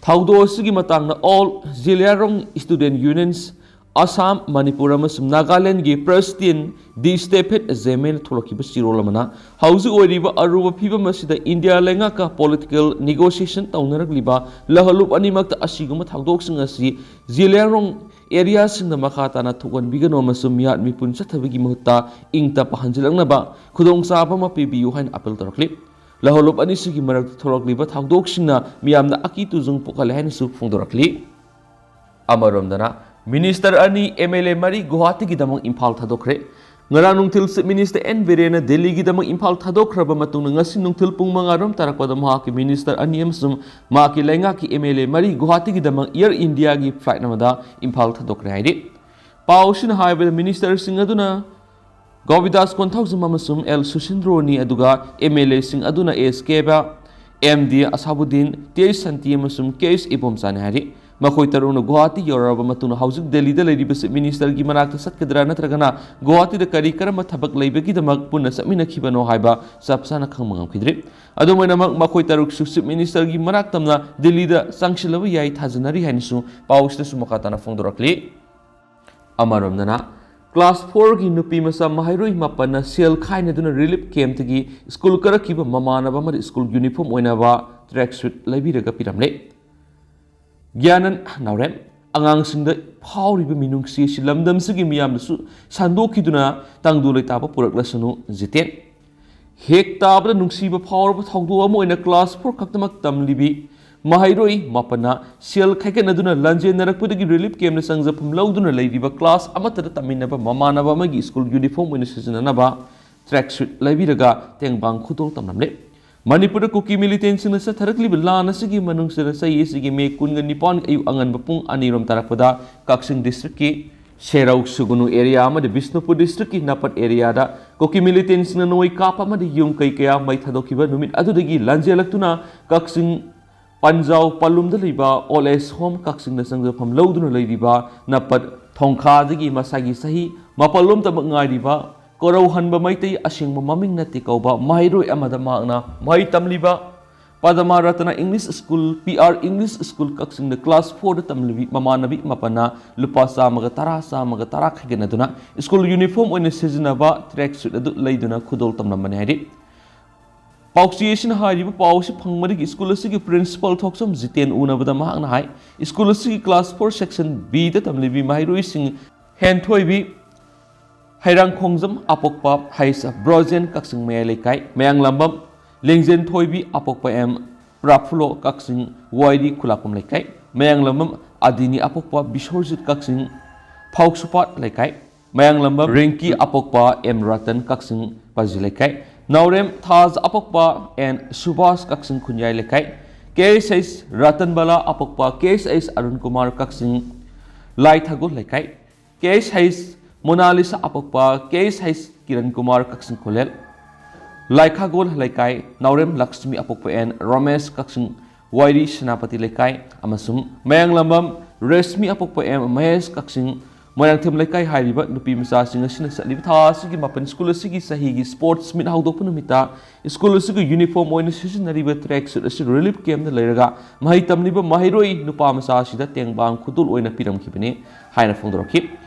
ꯊꯧꯗꯣꯛ ꯑꯁꯤꯒꯤ ꯃꯇꯥꯡꯗ All Zeliangrong Student Unions, Assam, Manipur ꯑꯃꯁꯨꯡ ꯅꯥꯒꯥꯂꯦꯟꯗꯒꯤ Preston D Stephen Zemeina ꯊꯣꯛꯂꯛꯈꯤꯕ ꯆꯦꯔꯣꯜ ꯑꯃꯅ ꯍꯧꯖꯤꯛ ꯑꯣꯏꯔꯤꯕ ꯑꯔꯨꯕ ꯐꯤꯕꯝ ꯑꯁꯤꯗ ꯏꯟꯗꯤꯌꯥ ꯂꯩꯉꯥꯛꯀ political negotiation ꯇꯧꯅꯔꯛꯂꯤꯕ ꯂꯍꯂꯨꯞ ꯑꯅꯤꯃꯛꯇ ꯑꯁꯤꯒꯨꯝꯕ ꯊꯧꯗꯣꯛꯁꯤꯡ ꯑꯁꯤ Zeliangrong areaꯁꯤꯡꯗ ꯃꯈꯥ ꯇꯥꯅ ꯊꯣꯛꯍꯟꯕꯤꯒꯅꯨ ꯑꯃꯁꯨꯡ ꯃꯤꯍꯥꯠ ꯃꯤꯄꯨꯟ ꯆꯠꯊꯕꯒꯤ ꯃꯍꯨꯠꯇ ꯏꯪ ꯇꯞꯄ ꯍꯟꯖꯤꯜꯂꯛꯅꯕ ꯈꯨꯗꯣꯡꯆꯥꯕ ꯑꯃ ꯄꯤꯕꯤꯌꯨ ꯍꯥꯏꯅ appeal ꯇꯧꯔꯛꯂꯤ꯫ ꯂꯍꯂꯨꯞ ꯑꯅꯤꯁꯤꯒꯤ ꯃꯔꯛꯇ ꯊꯣꯛꯂꯛꯂꯤꯕ ꯊꯧꯗꯣꯛꯁꯤꯡꯅ ꯃꯤꯌꯥꯝꯗ ꯑꯀꯤ ꯇꯨꯖꯨꯡ ꯄꯣꯛꯍꯜꯂꯦ ꯍꯥꯏꯅꯁꯨ ꯐꯣꯡꯗꯣꯔꯛꯂꯤ꯫ ꯑꯃꯔꯣꯝꯗꯅ minister ꯑꯅꯤ, MLA ꯃꯔꯤ ꯒꯨꯋꯥꯍꯥꯇꯤꯒꯤꯗꯃꯛ ꯏꯝꯐꯥꯜ ꯊꯥꯗꯣꯛꯈ꯭ꯔꯦ꯫ ꯉꯔꯥꯡ ꯅꯨꯡꯊꯤꯜ Chief Minister N ꯕꯤꯔꯦꯟꯅ ꯗꯦꯜꯂꯤꯒꯤꯗꯃꯛ ꯏꯝꯐꯥꯜ ꯊꯥꯗꯣꯛꯈ꯭ꯔꯕ ꯃꯇꯨꯡꯗ ꯉꯁꯤ ꯅꯨꯡꯊꯤꯜ ꯄꯨꯡ ꯃꯉꯥ ꯔꯣꯝ ꯇꯥꯔꯛꯄꯗ ꯃꯍꯥꯛꯀꯤ minister ꯑꯅꯤ ꯑꯃꯁꯨꯡ ꯃꯍꯥꯛꯀꯤ ꯂꯩꯉꯥꯛꯀꯤ MLA ꯃꯔꯤ ꯒꯨꯋꯥꯍꯥꯇꯤꯒꯤꯗꯃꯛ Air Indiaꯒꯤ flight ꯑꯃꯗ ꯏꯝꯐꯥꯜ ꯊꯥꯗꯣꯛꯈ꯭ꯔꯦ ꯍꯥꯏꯔꯤ꯫ ꯄꯥꯎ ꯑꯁꯤꯅ ꯍꯥꯏꯕꯗ ministerꯁꯤꯡ ꯑꯗꯨꯅ ꯒꯣꯕꯤꯗꯥꯁ ꯀꯣꯟꯊꯧꯖꯝ ꯑꯃꯁꯨꯡ ꯑꯦꯜ ꯁꯨꯁꯤꯟꯗ꯭ꯔꯣꯅꯤ, ꯑꯗꯨꯒ MLAꯁꯤꯡ ꯑꯗꯨꯅ ꯑꯦꯁ ꯀꯦꯕ, ꯑꯦꯝ ꯗꯤ ꯑꯁꯥꯕꯨꯗꯗꯤꯟ, ꯇꯤ ꯑꯩꯆ ꯁꯥꯟꯇꯤ ꯑꯃꯁꯨꯡ ꯀꯦ ꯑꯩꯆ ꯏꯕꯣꯝꯆꯥꯅꯤ ꯍꯥꯏꯔꯤ꯫ ꯃꯈꯣꯏ ꯇꯔꯨꯛꯅ ꯒꯨꯋꯥꯍꯥꯇꯤ ꯌꯧꯔꯛꯂꯕ ꯃꯇꯨꯡꯗ ꯍꯧꯖꯤꯛ ꯗꯦꯜꯂꯤꯗ ꯂꯩꯔꯤꯕ Chief Ministerꯒꯤ ꯃꯅꯥꯛꯇ ꯆꯠꯀꯗ꯭ꯔꯥ ꯅꯠꯇ꯭ꯔꯒꯅ ꯒꯨꯋꯥꯍꯥꯇꯤꯗ ꯀꯔꯤ ꯀꯔꯝꯕ ꯊꯕꯛ ꯂꯩꯕꯒꯤꯗꯃꯛ ꯄꯨꯟꯅ ꯆꯠꯃꯤꯟꯅꯈꯤꯕꯅꯣ ꯍꯥꯏꯕ ꯆꯞ ꯆꯥꯅ ꯈꯪꯕ ꯉꯝꯈꯤꯗ꯭ꯔꯤ꯫ ꯑꯗꯨꯝ ꯑꯣꯏꯅꯃꯛ, ꯃꯈꯣꯏ ꯇꯔꯨꯛꯁꯨ Chief Ministerꯒꯤ ꯃꯅꯥꯛ ꯇꯝꯅ ꯗꯦꯜꯂꯤꯗ ꯆꯪꯁꯤꯜꯂꯕ ꯌꯥꯏ ꯊꯥꯖꯅꯔꯤ ꯍꯥꯏꯅꯁꯨ ꯄꯥꯎꯁꯤꯗꯁꯨ ꯃꯈꯥ ꯇꯥꯅ ꯐꯣꯡꯗꯣꯔꯛꯂꯤ꯫ ꯑꯃꯔꯣꯝꯗꯅ, class fourꯒꯤ ꯅꯨꯄꯤ ꯃꯆꯥ ꯃꯍꯩꯔꯣꯏ ꯃꯥꯄꯟꯅ ꯁꯦꯜ ꯈꯥꯏꯅꯗꯨꯅ relief campꯇꯒꯤ school ꯀꯥꯔꯛꯈꯤꯕ ꯃꯃꯥꯟꯅꯕ ꯑꯃꯗ school uniform ꯑꯣꯏꯅꯕ track suit ꯂꯩꯕꯤꯔꯒ ꯄꯤꯔꯝꯂꯦ꯫ ꯒ꯭ꯌꯥꯅꯟ ꯅꯥꯎꯔꯦꯝ꯫ ꯑꯉꯥꯡꯁꯤꯡꯗ ꯐꯥꯎꯔꯤꯕ ꯃꯤꯅꯨꯡꯁꯤ ꯑꯁꯤ ꯂꯝꯗꯝꯁꯤꯒꯤ ꯃꯤꯌꯥꯝꯗꯁꯨ ꯁꯟꯗꯣꯛꯈꯤꯗꯨꯅ ꯇꯪꯗꯨ ꯂꯩꯇꯥꯕ ꯄꯨꯔꯛꯂꯁꯅꯨ꯫ ꯖꯤꯇꯦꯟ꯫ ꯍꯦꯛ ꯇꯥꯕꯗ ꯅꯨꯡꯁꯤꯕ ꯐꯥꯎꯔꯕ ꯊꯧꯗꯣꯛ ꯑꯃ ꯑꯣꯏꯅ class four ꯈꯛꯇꯃꯛ ꯇꯝꯂꯤꯕꯤ ꯃꯍꯩꯔꯣꯏ ꯃꯥꯄꯟꯅ ꯁꯦꯜ ꯈꯥꯏꯒꯠꯅꯗꯨꯅ ꯂꯥꯟꯖꯦꯟꯅꯔꯛꯄꯗꯒꯤ relief campꯇ ꯆꯪꯖꯐꯝ ꯂꯧꯗꯨꯅ ꯂꯩꯔꯤꯕ class ꯑꯃꯠꯇꯗ ꯇꯝꯃꯤꯟꯅꯕ ꯃꯃꯥꯟꯅꯕ ꯑꯃꯒꯤ school uniform ꯑꯣꯏꯅ ꯁꯤꯖꯤꯟꯅꯅꯕ track suit ꯂꯩꯕꯤꯔꯒ ꯇꯦꯡꯕꯥꯡ ꯈꯨꯗꯣꯜ ꯇꯝꯂꯝꯂꯦ꯫ ꯃꯅꯤꯄꯨꯔꯗ ꯀꯨꯀꯤ militantꯁꯤꯡꯅ ꯆꯠꯊꯔꯛꯂꯤꯕ ꯂꯥꯟ ꯑꯁꯤꯒꯤ ꯃꯅꯨꯡ ꯆꯟꯅ ꯆꯍꯤ ꯑꯁꯤꯒꯤ May ꯀꯨꯟꯒ ꯅꯤꯄꯥꯟ ꯑꯌꯨꯛ ꯑꯉꯟꯕ ꯄꯨꯡ ꯑꯅꯤꯔꯣꯝ ꯇꯥꯔꯛꯄꯗ ꯀꯛꯆꯤꯡ districtꯀꯤ ꯁꯦꯔꯧ ꯁꯨꯒꯨꯅꯨ area ꯑꯃꯗꯤ ꯕꯤꯁꯅꯨꯄꯨꯔ districtꯀꯤ ꯅꯥꯄꯠ areaꯗ ꯀꯨꯀꯤ militantꯁꯤꯡꯅ ꯅꯣꯡꯃꯩ ꯀꯥꯞꯄ ꯑꯃꯗꯤ ꯌꯨꯝ ꯀꯩ ꯀꯌꯥ ꯃꯩ ꯊꯥꯗꯣꯛꯈꯤꯕ ꯅꯨꯃꯤꯠ ꯑꯗꯨꯗꯒꯤ ꯂꯥꯟꯖꯦꯜꯂꯛꯇꯨꯅ ꯀꯛꯆꯤꯡ ꯄꯟꯖꯥꯎ ꯄꯜꯂꯨꯝꯗ ꯂꯩꯕ old age home ꯀꯛꯆꯤꯡꯗ ꯆꯪꯖꯐꯝ ꯂꯧꯗꯨꯅ ꯂꯩꯔꯤꯕ ꯅꯥꯄꯠ ꯊꯣꯡꯈꯥꯗꯒꯤ ꯃꯁꯥꯒꯤ ꯆꯍꯤ ꯃꯥꯄꯜꯂꯣꯝꯇꯃꯛ ꯉꯥꯏꯔꯤꯕ ꯀꯣꯔꯧꯍꯟꯕ ꯃꯩꯇꯩ, ꯑꯁꯦꯡꯕ ꯃꯃꯤꯡ ꯅꯠꯇꯦ ꯀꯧꯕ ꯃꯍꯩꯔꯣꯏ ꯑꯃꯗ ꯃꯍꯥꯛꯅ ꯃꯍꯩ ꯇꯝꯂꯤꯕ ꯄꯗꯃꯥ ꯔꯇꯅ English School, P R English School ꯀꯛꯆꯤꯡꯗ class fourꯗ ꯇꯝꯂꯤꯕꯤ ꯃꯃꯥꯟꯅꯕꯤ ꯃꯥꯄꯟꯅ ꯂꯨꯄꯥ ꯆꯥꯝꯃꯒ ꯇꯔꯥ, ꯆꯥꯝꯃꯒ ꯇꯔꯥ ꯈꯥꯏꯒꯠꯅꯗꯨꯅ school uniform ꯑꯣꯏꯅ ꯁꯤꯖꯤꯟꯅꯕ track suit ꯑꯗꯨ ꯂꯩꯗꯨꯅ ꯈꯨꯗꯣꯜ ꯇꯝꯂꯝꯕꯅꯤ ꯍꯥꯏꯔꯤ꯫ ꯄꯥꯎꯆꯦ ꯑꯁꯤꯅ ꯍꯥꯏꯔꯤꯕ ꯄꯥꯎ ꯑꯁꯤ ꯐꯪꯕꯗꯒꯤ school ꯑꯁꯤꯒꯤ principal ꯊꯣꯛꯆꯝ ꯖꯤꯇꯦꯟ ꯎꯅꯕꯗ ꯃꯍꯥꯛꯅ ꯍꯥꯏ, school ꯑꯁꯤꯒꯤ class four section Bꯗ ꯇꯝꯂꯤꯕꯤ ꯃꯍꯩꯔꯣꯏꯁꯤꯡ ꯍꯦꯟꯊꯣꯏꯕꯤ ꯍꯩꯔꯥꯡꯈꯣꯡꯖꯝ ꯑꯄꯣꯛꯄ H Brojen ꯀꯛꯆꯤꯡ ꯃꯌꯥꯏ ꯂꯩꯀꯥꯏ, ꯃꯌꯥꯡꯂꯝꯕꯝ ꯂꯦꯡꯖꯦꯟꯊꯣꯏꯕꯤ ꯑꯄꯣꯛꯄ M ꯄ꯭ꯔꯥꯐꯨꯂꯣ ꯀꯛꯆꯤꯡ ꯋꯥꯏꯔꯤ ꯈꯨꯂꯥꯛꯄꯝ ꯂꯩꯀꯥꯏ, ꯃꯌꯥꯡꯂꯝꯕꯝ ꯑꯗꯤꯅꯤ ꯑꯄꯣꯛꯄ ꯕꯤꯁꯣꯔꯖꯤꯠ ꯀꯛꯆꯤꯡ ꯐꯥꯎꯁꯨꯄꯥꯠ ꯂꯩꯀꯥꯏ, ꯃꯌꯥꯡꯂꯝꯕꯝ ꯔꯤꯡꯀꯤ ꯑꯄꯣꯛꯄ M ꯔꯇꯟ ꯀꯛꯆꯤꯡ ꯄꯥꯖꯤ ꯂꯩꯀꯥꯏ, ꯅꯥꯎꯔꯦꯝ ꯊꯥꯖ ꯑꯄꯣꯛꯄ N ꯁꯨꯕꯥꯁ ꯀꯛꯆꯤꯡ ꯈꯨꯟꯌꯥꯏ ꯂꯩꯀꯥꯏ, K H H ꯔꯇꯟꯕꯂꯥ ꯑꯄꯣꯛꯄ K H H Arun Kumar ꯀꯛꯆꯤꯡ ꯂꯥꯏꯊꯒꯣꯜ ꯂꯩꯀꯥꯏ, K H H ꯃꯣꯅꯥꯂꯤꯁꯥ ꯑꯄꯣꯛꯄ K H H Kiran Kumar Kakching ꯈꯨꯂꯦꯜ, ꯂꯥꯏꯈꯥꯒꯣꯜ ꯂꯩꯀꯥꯏ, ꯅꯥꯎꯔꯦꯝ ꯂꯛꯁꯃꯤ ꯑꯄꯣꯛꯄ N ꯔꯣꯃꯦꯁ ꯀꯛꯆꯤꯡ ꯋꯥꯏꯔꯤ ꯁꯦꯅꯥꯄꯇꯤ ꯂꯩꯀꯥꯏ ꯑꯃꯁꯨꯡ ꯃꯌꯥꯡꯂꯝꯕꯝ ꯔꯦꯁꯃꯤ ꯑꯄꯣꯛꯄ M ꯃꯍꯦꯁ ꯀꯛꯆꯤꯡ ꯃꯣꯏꯔꯥꯡꯊꯦꯝ ꯂꯩꯀꯥꯏ ꯍꯥꯏꯔꯤꯕ ꯅꯨꯄꯤ ꯃꯆꯥꯁꯤꯡ ꯑꯁꯤꯅ ꯆꯠꯂꯤꯕ ꯊꯥ ꯑꯁꯤꯒꯤ ꯃꯥꯄꯟ school ꯑꯁꯤꯒꯤ ꯆꯍꯤꯒꯤ sports meet ꯍꯧꯗꯣꯛꯄ ꯅꯨꯃꯤꯠꯇ school ꯑꯁꯤꯒꯤ uniform ꯑꯣꯏꯅ ꯁꯤꯖꯤꯟꯅꯔꯤꯕ track suit ꯑꯁꯤ relief campꯇ ꯂꯩꯔꯒ ꯃꯍꯩ ꯇꯝꯂꯤꯕ ꯃꯍꯩꯔꯣꯏ ꯅꯨꯄꯥ ꯃꯆꯥ ꯑꯁꯤꯗ ꯇꯦꯡꯕꯥꯡ ꯈꯨꯗꯣꯜ ꯑꯣꯏꯅ ꯄꯤꯔꯝꯈꯤꯕꯅꯤ ꯍꯥꯏꯅ ꯐꯣꯡꯗꯣꯔꯛꯈꯤ꯫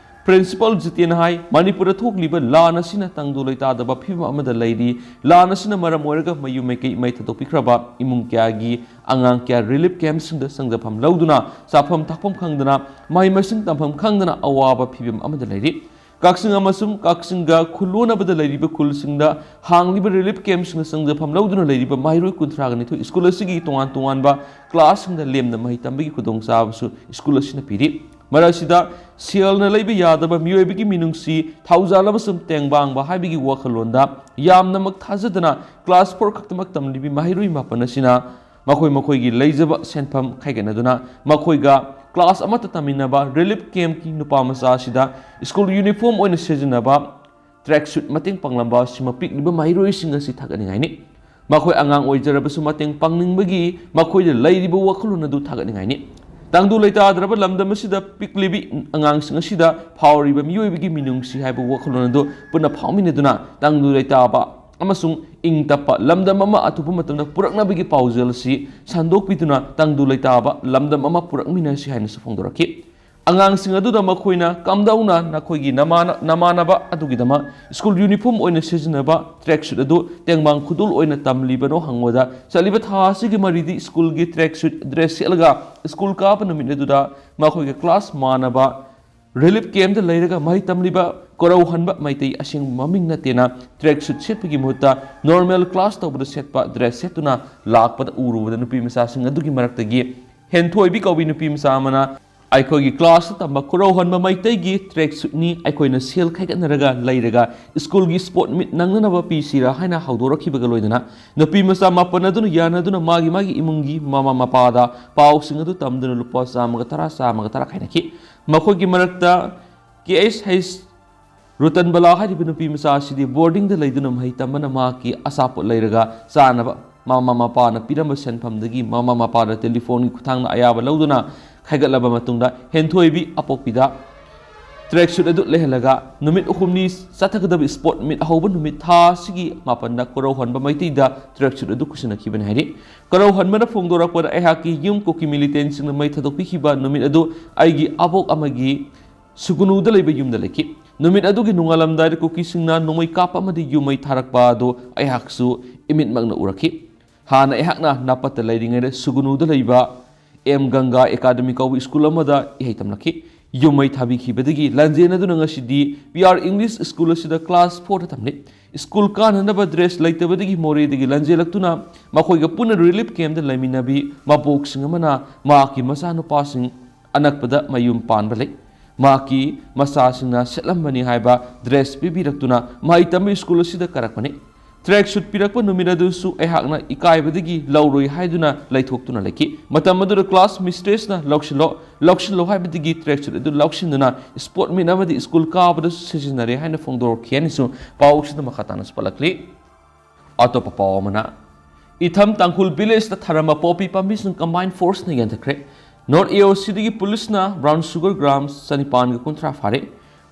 ꯄ꯭ꯔꯤꯟꯁꯤꯄꯥꯜ ꯖꯤꯇꯦꯟ ꯍꯥꯏ, ꯃꯅꯤꯄꯨꯔꯗ ꯊꯣꯛꯂꯤꯕ ꯂꯥꯟ ꯑꯁꯤꯅ ꯇꯪꯗꯨ ꯂꯩꯇꯥꯗꯕ ꯐꯤꯕꯝ ꯑꯃꯗ ꯂꯩꯔꯤ꯫ ꯂꯥꯟ ꯑꯁꯤꯅ ꯃꯔꯝ ꯑꯣꯏꯔꯒ ꯃꯌꯨꯝ ꯃꯩꯀꯩ ꯃꯩ ꯊꯥꯗꯣꯛꯄꯤꯈ꯭ꯔꯕ ꯏꯃꯨꯡ ꯀꯌꯥꯒꯤ ꯑꯉꯥꯡ ꯀꯌꯥ ꯔꯤꯂꯤꯐ ꯀꯦꯝꯞꯁꯤꯡꯗ ꯆꯪꯖꯐꯝ ꯂꯧꯗꯨꯅ ꯆꯥꯐꯝ ꯊꯛꯐꯝ ꯈꯪꯗꯅ, ꯃꯍꯩ ꯃꯁꯤꯡ ꯇꯝꯐꯝ ꯈꯪꯗꯅ ꯑꯋꯥꯕ ꯐꯤꯕꯝ ꯑꯃꯗ ꯂꯩꯔꯤ꯫ ꯀꯛꯆꯤꯡ ꯑꯃꯁꯨꯡ ꯀꯛꯆꯤꯡꯒ ꯈꯨꯜꯂꯣꯟꯅꯕꯗ ꯂꯩꯔꯤꯕ ꯈꯨꯜꯁꯤꯡꯗ ꯍꯥꯡꯂꯤꯕ ꯔꯤꯂꯤꯐ ꯀꯦꯝꯞꯁꯤꯡꯗ ꯆꯪꯖꯐꯝ ꯂꯧꯗꯨꯅ ꯂꯩꯔꯤꯕ ꯃꯍꯩꯔꯣꯏ ꯀꯨꯟꯊ꯭ꯔꯥꯒ ꯅꯤꯊꯣꯏ ꯁ꯭ꯀꯨꯜ ꯑꯁꯤꯒꯤ ꯇꯣꯉꯥꯟ ꯇꯣꯉꯥꯟꯕ ꯀ꯭ꯂꯥꯁꯁꯤꯡꯗ ꯂꯦꯝꯅ ꯃꯍꯩ ꯇꯝꯕꯒꯤ ꯈꯨꯗꯣꯡꯆꯥꯕꯁꯨ ꯁ꯭ꯀꯨꯜ ꯑꯁꯤꯅ ꯄꯤꯔꯤ꯫ ꯃꯔꯛ ꯑꯁꯤꯗ ꯁꯦꯜꯅ ꯂꯩꯕ ꯌꯥꯗꯕ ꯃꯤꯑꯣꯏꯕꯒꯤ ꯃꯤꯅꯨꯡꯁꯤ, ꯊꯧꯖꯥꯜ ꯑꯃꯁꯨꯡ ꯇꯦꯡꯕꯥꯡꯕ ꯍꯥꯏꯕꯒꯤ ꯋꯥꯈꯜꯂꯣꯟꯗ ꯌꯥꯝꯅꯃꯛ ꯊꯥꯖꯗꯅ ꯀ꯭ꯂꯥꯁ ꯐꯣꯔ ꯈꯛꯇꯃꯛ ꯇꯝꯂꯤꯕꯤ ꯃꯍꯩꯔꯣꯏ ꯃꯥꯄꯟ ꯑꯁꯤꯅ ꯃꯈꯣꯏ ꯃꯈꯣꯏꯒꯤ ꯂꯩꯖꯕ ꯁꯦꯟꯐꯝ ꯈꯥꯏꯒꯠꯅꯗꯨꯅ ꯃꯈꯣꯏꯒ ꯀ꯭ꯂꯥꯁ ꯑꯃꯠꯇ ꯇꯝꯃꯤꯟꯅꯕ ꯔꯤꯂꯤꯐ ꯀꯦꯝꯞꯀꯤ ꯅꯨꯄꯥ ꯃꯆꯥ ꯑꯁꯤꯗ ꯁ꯭ꯀꯨꯜ ꯌꯨꯅꯤꯐꯣꯔꯝ ꯑꯣꯏꯅ ꯁꯤꯖꯤꯟꯅꯕ ꯇ꯭ꯔꯦꯛ ꯁꯨꯠ ꯃꯇꯦꯡ ꯄꯥꯡꯂꯝꯕ ꯑꯁꯤꯃ ꯄꯤꯛꯂꯤꯕ ꯃꯍꯩꯔꯣꯏꯁꯤꯡ ꯑꯁꯤ ꯊꯥꯒꯠꯅꯤꯡꯉꯥꯏꯅꯤ꯫ ꯃꯈꯣꯏ ꯑꯉꯥꯡ ꯑꯣꯏꯖꯔꯕꯁꯨ ꯃꯇꯦꯡ ꯄꯥꯡꯅꯤꯡꯕꯒꯤ ꯃꯈꯣꯏꯗ ꯂꯩꯔꯤꯕ ꯋꯥꯈꯜꯂꯣꯟ ꯑꯗꯨ ꯊꯥꯒꯠꯅꯤꯡꯉꯥꯏꯅꯤ꯫ ꯇꯪꯗꯨ ꯂꯩꯇꯥꯗ꯭ꯔꯕ ꯂꯝꯗꯝ ꯑꯁꯤꯗ ꯄꯤꯛꯂꯤꯕꯤ ꯑꯉꯥꯡꯁꯤꯡ ꯑꯁꯤꯗ ꯐꯥꯎꯔꯤꯕ ꯃꯤꯑꯣꯏꯕꯒꯤ ꯃꯤꯅꯨꯡꯁꯤ ꯍꯥꯏꯕ ꯋꯥꯈꯜꯂꯣꯟ ꯑꯗꯨ ꯄꯨꯟꯅ ꯐꯥꯎꯃꯤꯟꯅꯗꯨꯅ ꯇꯪꯗꯨ ꯂꯩꯇꯥꯕ ꯑꯃꯁꯨꯡ ꯏꯪ ꯇꯞꯄ ꯂꯝꯗꯝ ꯑꯃ ꯑꯊꯨꯕ ꯃꯇꯝꯗ ꯄꯨꯔꯛꯅꯕꯒꯤ ꯄꯥꯎꯖꯦꯜ ꯑꯁꯤ ꯁꯟꯗꯣꯛꯄꯤꯗꯨꯅ ꯇꯪꯗꯨ ꯂꯩꯇꯥꯕ ꯂꯝꯗꯝ ꯑꯃ ꯄꯨꯔꯛꯃꯤꯟꯅꯁꯤ ꯍꯥꯏꯅꯁꯨ ꯐꯣꯡꯗꯣꯔꯛꯈꯤ꯫ ꯑꯉꯥꯡꯁꯤꯡ ꯑꯗꯨꯗ ꯃꯈꯣꯏꯅ ꯀꯝꯗꯧꯅ ꯅꯈꯣꯏꯒꯤ ꯅꯃꯥꯟꯅ-, ꯅꯃꯥꯟꯅꯕ ꯑꯗꯨꯒꯤꯗꯃꯛ ꯁ꯭ꯀꯨꯜ ꯌꯨꯅꯤꯐꯣꯔꯝ ꯑꯣꯏꯅ ꯁꯤꯖꯤꯟꯅꯕ ꯇ꯭ꯔꯦꯛ ꯁꯨꯠ ꯑꯗꯨ ꯇꯦꯡꯕꯥꯡ ꯈꯨꯗꯣꯜ ꯑꯣꯏꯅ ꯇꯝꯂꯤꯕꯅꯣ ꯍꯪꯕꯗ, ꯆꯠꯂꯤꯕ ꯊꯥ ꯑꯁꯤꯒꯤ ꯃꯔꯤꯗꯤ ꯁ꯭ꯀꯨꯜꯒꯤ ꯇ꯭ꯔꯦꯛ ꯁꯨꯠ ꯗ꯭ꯔꯦꯁ ꯁꯦꯠꯂꯒ ꯁ꯭ꯀꯨꯜ ꯀꯥꯕ ꯅꯨꯃꯤꯠ ꯑꯗꯨꯗ ꯃꯈꯣꯏꯒ ꯀ꯭ꯂꯥꯁ ꯃꯥꯟꯅꯕ ꯔꯤꯂꯤꯐ ꯀꯦꯝꯞꯇ ꯂꯩꯔꯒ ꯃꯍꯩ ꯇꯝꯂꯤꯕ ꯀꯣꯔꯧꯍꯟꯕ ꯃꯩꯇꯩ, ꯑꯁꯦꯡꯕ ꯃꯃꯤꯡ ꯅꯠꯇꯦꯅ, ꯇ꯭ꯔꯦꯛ ꯁꯨꯠ ꯁꯦꯠꯄꯒꯤ ꯃꯍꯨꯠꯇ ꯅꯣꯔꯃꯦꯜ ꯀ꯭ꯂꯥꯁ ꯇꯧꯕꯗ ꯁꯦꯠꯄ ꯗ꯭ꯔꯦꯁ ꯁꯦꯠꯇꯨꯅ ꯂꯥꯛꯄꯗ ꯎꯔꯨꯕꯗ ꯅꯨꯄꯤ ꯃꯆꯥꯁꯤꯡ ꯑꯗꯨꯒꯤ ꯃꯔꯛꯇꯒꯤ ꯍꯦꯟꯊꯣꯏꯕꯤ ꯀꯧꯕꯤ ꯅꯨꯄꯤ ꯃꯆꯥ ꯑꯃꯅ, "ꯑꯩꯈꯣꯏꯒꯤ ꯀ꯭ꯂꯥꯁꯇ ꯇꯝꯕ ꯀꯣꯔꯧꯍꯟꯕ ꯃꯩꯇꯩꯒꯤ ꯇ꯭ꯔꯦꯛ ꯁꯨꯠꯅꯤ, ꯑꯩꯈꯣꯏꯅ ꯁꯦꯜ ꯈꯥꯏꯒꯠꯅꯔꯒ ꯂꯩꯔꯒ ꯁ꯭ꯀꯨꯜꯒꯤ ꯁ꯭ꯄꯣꯔꯠ ꯃꯤꯠ ꯅꯪꯅꯅꯕ ꯄꯤꯁꯤꯔꯥ?" ꯍꯥꯏꯅ ꯍꯧꯗꯣꯔꯛꯈꯤꯕꯒ ꯂꯣꯏꯅꯅ ꯅꯨꯄꯤ ꯃꯆꯥ ꯃꯥꯄꯟ ꯑꯗꯨꯅ ꯌꯥꯅꯗꯨꯅ ꯃꯥꯒꯤ ꯃꯥꯒꯤ ꯏꯃꯨꯡꯒꯤ ꯃꯃꯥ ꯃꯄꯥꯗ ꯄꯥꯎꯁꯤꯡ ꯑꯗꯨ ꯇꯝꯗꯨꯅ ꯂꯨꯄꯥ ꯆꯥꯝꯃꯒ ꯇꯔꯥ, ꯆꯥꯝꯃꯒ ꯇꯔꯥ ꯈꯥꯏꯅꯈꯤ꯫ ꯃꯈꯣꯏꯒꯤ ꯃꯔꯛꯇ ꯀꯦ ꯑꯩꯆ ꯍꯩꯆ ꯔꯨꯇꯟꯕꯂꯥ ꯍꯥꯏꯔꯤꯕ ꯅꯨꯄꯤ ꯃꯆꯥ ꯑꯁꯤꯗꯤ ꯕꯣꯔꯗꯤꯡꯗ ꯂꯩꯗꯨꯅ ꯃꯍꯩ ꯇꯝꯕꯅ ꯃꯍꯥꯛꯀꯤ ꯑꯆꯥꯄꯣꯠ ꯂꯩꯔꯒ ꯆꯥꯅꯕ ꯃꯃꯥ ꯃꯄꯥꯅ ꯄꯤꯔꯝꯕ ꯁꯦꯟꯐꯝꯗꯒꯤ ꯃꯃꯥ ꯃꯄꯥꯗ ꯇꯦꯂꯤꯐꯣꯟꯒꯤ ꯈꯨꯠꯊꯥꯡꯗ ꯑꯌꯥꯕ ꯂꯧꯗꯨꯅ ꯈꯥꯏꯒꯠꯂꯕ ꯃꯇꯨꯡꯗ ꯍꯦꯟꯊꯣꯏꯕꯤ ꯑꯄꯣꯛꯄꯤꯗ ꯇ꯭ꯔꯦꯛ ꯁꯨꯠ ꯑꯗꯨ ꯂꯩꯍꯜꯂꯒ ꯅꯨꯃꯤꯠ ꯍꯨꯝꯅꯤ ꯆꯠꯊꯒꯗꯕ ꯁ꯭ꯄꯣꯔꯠ ꯃꯤꯠ ꯑꯍꯧꯕ ꯅꯨꯃꯤꯠ ꯊꯥ ꯑꯁꯤꯒꯤ ꯃꯥꯄꯟꯗ ꯀꯣꯔꯧꯍꯟꯕ ꯃꯩꯇꯩꯗ ꯇ꯭ꯔꯦꯛ ꯁꯨꯠ ꯑꯗꯨ ꯈꯨꯠꯁꯤꯟꯅꯈꯤꯕꯅꯤ ꯍꯥꯏꯔꯤ꯫ ꯀꯣꯔꯧꯍꯟꯕꯅ ꯐꯣꯡꯗꯣꯔꯛꯄꯗ, "ꯑꯩꯍꯥꯛꯀꯤ ꯌꯨꯝ ꯀꯨꯀꯤ ꯃꯤꯂꯤꯇꯦꯟꯁꯤꯡꯅ ꯃꯩ ꯊꯥꯗꯣꯛꯄꯤꯈꯤꯕ ꯅꯨꯃꯤꯠ ꯑꯗꯨ ꯑꯩꯒꯤ ꯑꯕꯣꯛ ꯑꯃꯒꯤ ꯁꯨꯒꯨꯅꯨꯗ ꯂꯩꯕ ꯌꯨꯝꯗ ꯂꯩꯈꯤ꯫ ꯅꯨꯃꯤꯠ ꯑꯗꯨꯒꯤ ꯅꯣꯡꯉꯥꯜꯂꯝꯗꯥꯏꯗ ꯀꯨꯀꯤꯁꯤꯡꯅ ꯅꯣꯡꯃꯩ ꯀꯥꯞꯄ ꯑꯃꯗꯤ ꯌꯨꯝꯃꯩ ꯊꯥꯔꯛꯄ ꯑꯗꯨ ꯑꯩꯍꯥꯛꯁꯨ ꯏꯃꯤꯠꯃꯛꯅ ꯎꯔꯛꯈꯤ꯫ ꯍꯥꯟꯅ ꯑꯩꯍꯥꯛꯅ ꯅꯥꯄꯠꯇ ꯂꯩꯔꯤꯉꯩꯗ ꯁꯨꯒꯨꯅꯨꯗ ꯂꯩꯕ ꯑꯦꯝ ꯒꯪꯒꯥ ꯑꯦꯀꯥꯗꯃꯤ ꯀꯧꯕ ꯁ꯭ꯀꯨꯜ ꯑꯃꯗ ꯏꯍꯩ ꯇꯝꯂꯛꯈꯤ꯫ ꯌꯨꯝꯃꯩ ꯊꯥꯕꯤꯈꯤꯕꯗꯒꯤ ꯂꯥꯟꯖꯦꯟ ꯑꯗꯨꯅ ꯉꯁꯤꯗꯤ ꯄꯤ ꯑꯥꯔ ꯏꯪꯂꯤꯁ ꯁ꯭ꯀꯨꯜ ꯑꯁꯤꯗ ꯀ꯭ꯂꯥꯁ ꯐꯣꯔꯗ ꯇꯝꯂꯤ꯫ ꯁ꯭ꯀꯨꯜ ꯀꯥꯅꯅꯕ ꯗ꯭ꯔꯦꯁ ꯂꯩꯇꯕꯗꯒꯤ ꯃꯣꯔꯦꯗꯒꯤ ꯂꯥꯟꯖꯦꯜꯂꯛꯇꯨꯅ ꯃꯈꯣꯏꯒ ꯄꯨꯟꯅ ꯔꯤꯂꯤꯐ ꯀꯦꯝꯞꯇ ꯂꯩꯃꯤꯟꯅꯕꯤ ꯃꯕꯣꯛꯁꯤꯡ ꯑꯃꯅ ꯃꯍꯥꯛꯀꯤ ꯃꯆꯥꯅꯨꯄꯥꯁꯤꯡ ꯑꯅꯛꯄꯗ ꯃꯌꯨꯝ ꯄꯥꯟꯕ ꯂꯩ꯫ ꯃꯍꯥꯛꯀꯤ ꯃꯆꯥꯁꯤꯡꯅ ꯁꯦꯠꯂꯝꯕꯅꯤ ꯍꯥꯏꯕ ꯗ꯭ꯔꯦꯁ ꯄꯤꯕꯤꯔꯛꯇꯨꯅ ꯃꯍꯩ ꯇꯝꯕ ꯁ꯭ꯀꯨꯜ ꯑꯁꯤꯗ ꯀꯥꯔꯛꯄꯅꯤ꯫ ꯇ꯭ꯔꯦꯛ ꯁꯨꯠ ꯄꯤꯔꯛꯄ ꯅꯨꯃꯤꯠ ꯑꯗꯨꯁꯨ ꯑꯩꯍꯥꯛꯅ ꯏꯀꯥꯏꯕꯗꯒꯤ ꯂꯧꯔꯣꯏ ꯍꯥꯏꯗꯨꯅ ꯂꯩꯊꯣꯛꯇꯨꯅ ꯂꯩꯈꯤ꯫ ꯃꯇꯝ ꯑꯗꯨꯗ ꯀ꯭ꯂꯥꯁ ꯃꯤꯁꯇ꯭ꯔꯦꯁꯅ "ꯂꯧꯁꯤꯜꯂꯣ, ꯂꯧꯁꯤꯜꯂꯣ" ꯍꯥꯏꯕꯗꯒꯤ ꯇ꯭ꯔꯦꯛ ꯁꯨꯠ ꯑꯗꯨ ꯂꯧꯁꯤꯟꯗꯨꯅ ꯁ꯭ꯄꯣꯔꯠ ꯃꯤꯠ ꯑꯃꯗꯤ ꯁ꯭ꯀꯨꯜ ꯀꯥꯕꯗꯁꯨ ꯁꯤꯖꯤꯟꯅꯔꯦ ꯍꯥꯏꯅ ꯐꯣꯡꯗꯣꯔꯛꯈꯤ ꯍꯥꯏꯅꯁꯨ ꯄꯥꯎ ꯑꯁꯤꯗ ꯃꯈꯥ ꯇꯥꯅ ꯁꯨꯞꯄꯠꯂꯛꯂꯤ꯫ ꯑꯇꯣꯞꯄ ꯄꯥꯎ ꯑꯃꯅ, ꯏꯊꯝ ꯇꯥꯡꯈꯨꯜ ꯚꯤꯂꯦꯖꯇ ꯊꯥꯔꯝꯕ ꯄꯣꯄꯤ ꯄꯥꯝꯕꯤꯁꯤꯡ ꯀꯝꯕꯥꯏꯟ ꯐꯣꯔꯁꯅ ꯌꯥꯟꯊꯠꯈ꯭ꯔꯦ꯫ ꯅꯣꯔꯠ ꯑꯦ ꯑꯣ ꯁꯤꯗꯒꯤ ꯄꯨꯂꯤꯁꯅ ꯕ꯭ꯔꯥꯎꯟ ꯁꯨꯒꯔ ꯒ꯭ꯔꯥꯝ ꯆꯅꯤꯄꯥꯟꯒ ꯀꯨꯟꯊ꯭ꯔꯥ ꯐꯥꯔꯦ꯫